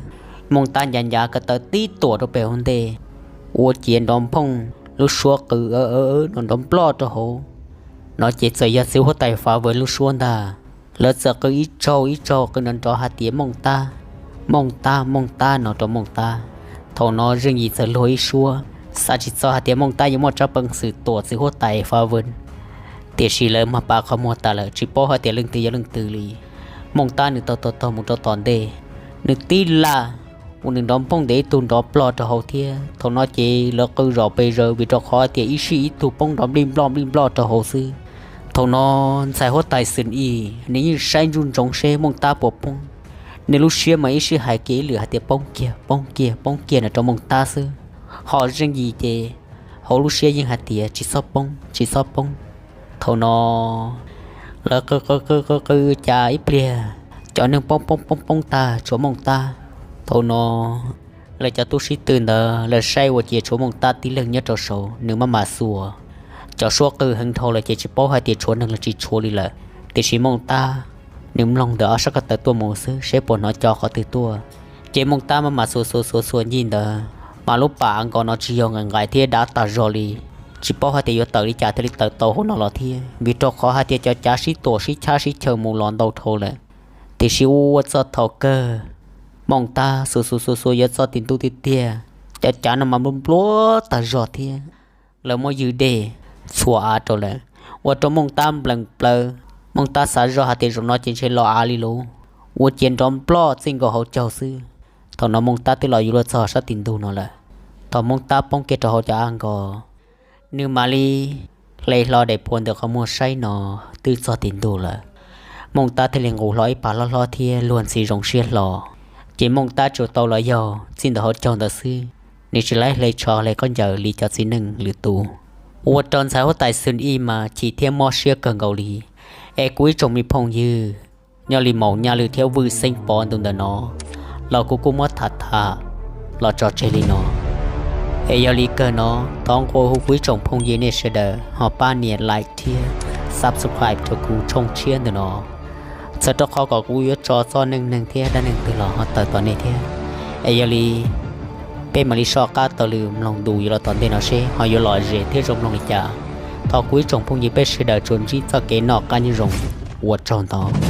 Mooj Tab ncav ncav ko taw tib tuam rau pem hauv ntej, ua ciav nrov nphooj lub suab qw nrov nrov nploj rau hauv. No ces txawm yog txiv huab tais Fav Vwm lub suab ntag. Lawv txawm qw ib tsaug ib tsaug qw nrov nrov hais tias, Mooj Tab, Mooj Tab, Mooj Tab no rau Mooj Tab. Thaum no Zeej Yim txawm luag ib suab, xav tsis txog hais tias Mooj Tab yuav muaj tsab peev xwm tuam txiv huab tais Fav Vwm. Tiam sis lawv mas pav qhov muag tas lawm, tsis paub hais tias leej twg yog leej twg li. Mooj Tab nws taug taug taug mus rau tom ntej, nws tib laj ua nws nrov nphooj ntawm ib tug nrov ploj rau hauv thiab. Thaum no ces lawv qw zom pes zaws vim rau qhov tias ib sij ib tug poob nrov nplij nploj nplij nploj rau hauv xwb. Thaum no ntxhais huab tais Xwm Ij nws yeej saib ntsoov ntsoov seb Mooj Tab puas poob. Nws lub siab mas ib sij hais kiag ib lwm hais tias, Poob kiag, poob kiag, poob kiag no rau Mooj Tab xwb. Ho Zeej Yim ces hauv lub siab yeej hais tias, Tsis txhob poob, tsis txhob poob. Thaum no lawv qw qw qw qw qw cas ib pliag cov neeg poob poob poob poob tag tshuav Mooj Tab. Thaum no lawv cov tub sib tw ntawd lawv saib ua ciav tshuav Mooj Tab tib leeg nyob rau saud, nws maj mam xuas. Cov suab qw heev dhau lawm ces tsis paub hais tias tshuav neeg los tsis tshuav li lawm. Tiam sis Mooj Tab nws mloog ntawm ob sab ko taw tuaj mus xwb, seb puas hnov co qhov twg tuaj. Ces Mooj Tab maj mam xuas xuas xuas xuas ncig ntawd, mas lub pas av nkaus no tsis yog nqaim nqaim thiab dav tas zog li. Tsis paub hais tias yuav tawm li cas thiaj li tawm tau hauv no los thiab, vim rau qhov hais tias cov cav sib tuam sib chab sib chaws mus los ntau dhau lawm. Tiam sis ua txog thaum kawg, Mooj Tab xuas xuas xuas xuas yuav txog tim ntuj tiag tiag, cov cav no mas nplua nplua tag zog thiab. Lawv muab ywg dej txhua av rau lawm, ua rau Mooj Tab nplees plaws. Mooj Tab xav zog hais tias zaum no ces ntshe los av li lauj, ua ciav nrov nploj txij nkaus hauv caug xwb. Thaum no Mooj Tab twb los yuav luag txog sab tim ntug no lawm. Thaum Mooj Tab poob kiag rau hauv cov av nkaus, nws mam li hle hlo daim phuam ntawm qhov muag saib no twb txog tim ntug lawm. Mooj Tab thiaj li nqus hlo ib pas hlob hlob thiab luag ntxhi zoo siab hlo. Ces Mooj Tab tsuas tau los yaug txij ntawm hauv caug ntawd xwb, nws tsis laib hle tsho hle khaub ncaws li cov txiv neej lwm tus. Ua rau ntxhais huab tais Xwm Ij mas chim thiab mob siab kawg nkaus li. Es kuv ib tsoom me phooj ywg, nyob li Maum Nyaj Lwj thiab Vwj Xeeb Pov ntu ntawm no los kuv kuj muab tham tham los tso tseg li no. Es yog li kawg no, thov nqua hu kuv ib tsoom phooj ywg nej sawv daws ho pab nias like thiab subscribe rau kuv tshooj tshiab ntawm no, txhawm rau qhov kom kuv yuav tso txoj neej neeg thiab dab neeg twg los ho tawm tom nej thiab. Es yog li peb mam li soj qab taug lw mloog ntu yuav los tom ntej no seb ho yuav lom zem thiab zoo mloog li cas. Thov kuv ib tsoom phooj ywg peb sawv daws tsuas ntsib txoj kev noj qab nyob zoo, ua tsaug ntau.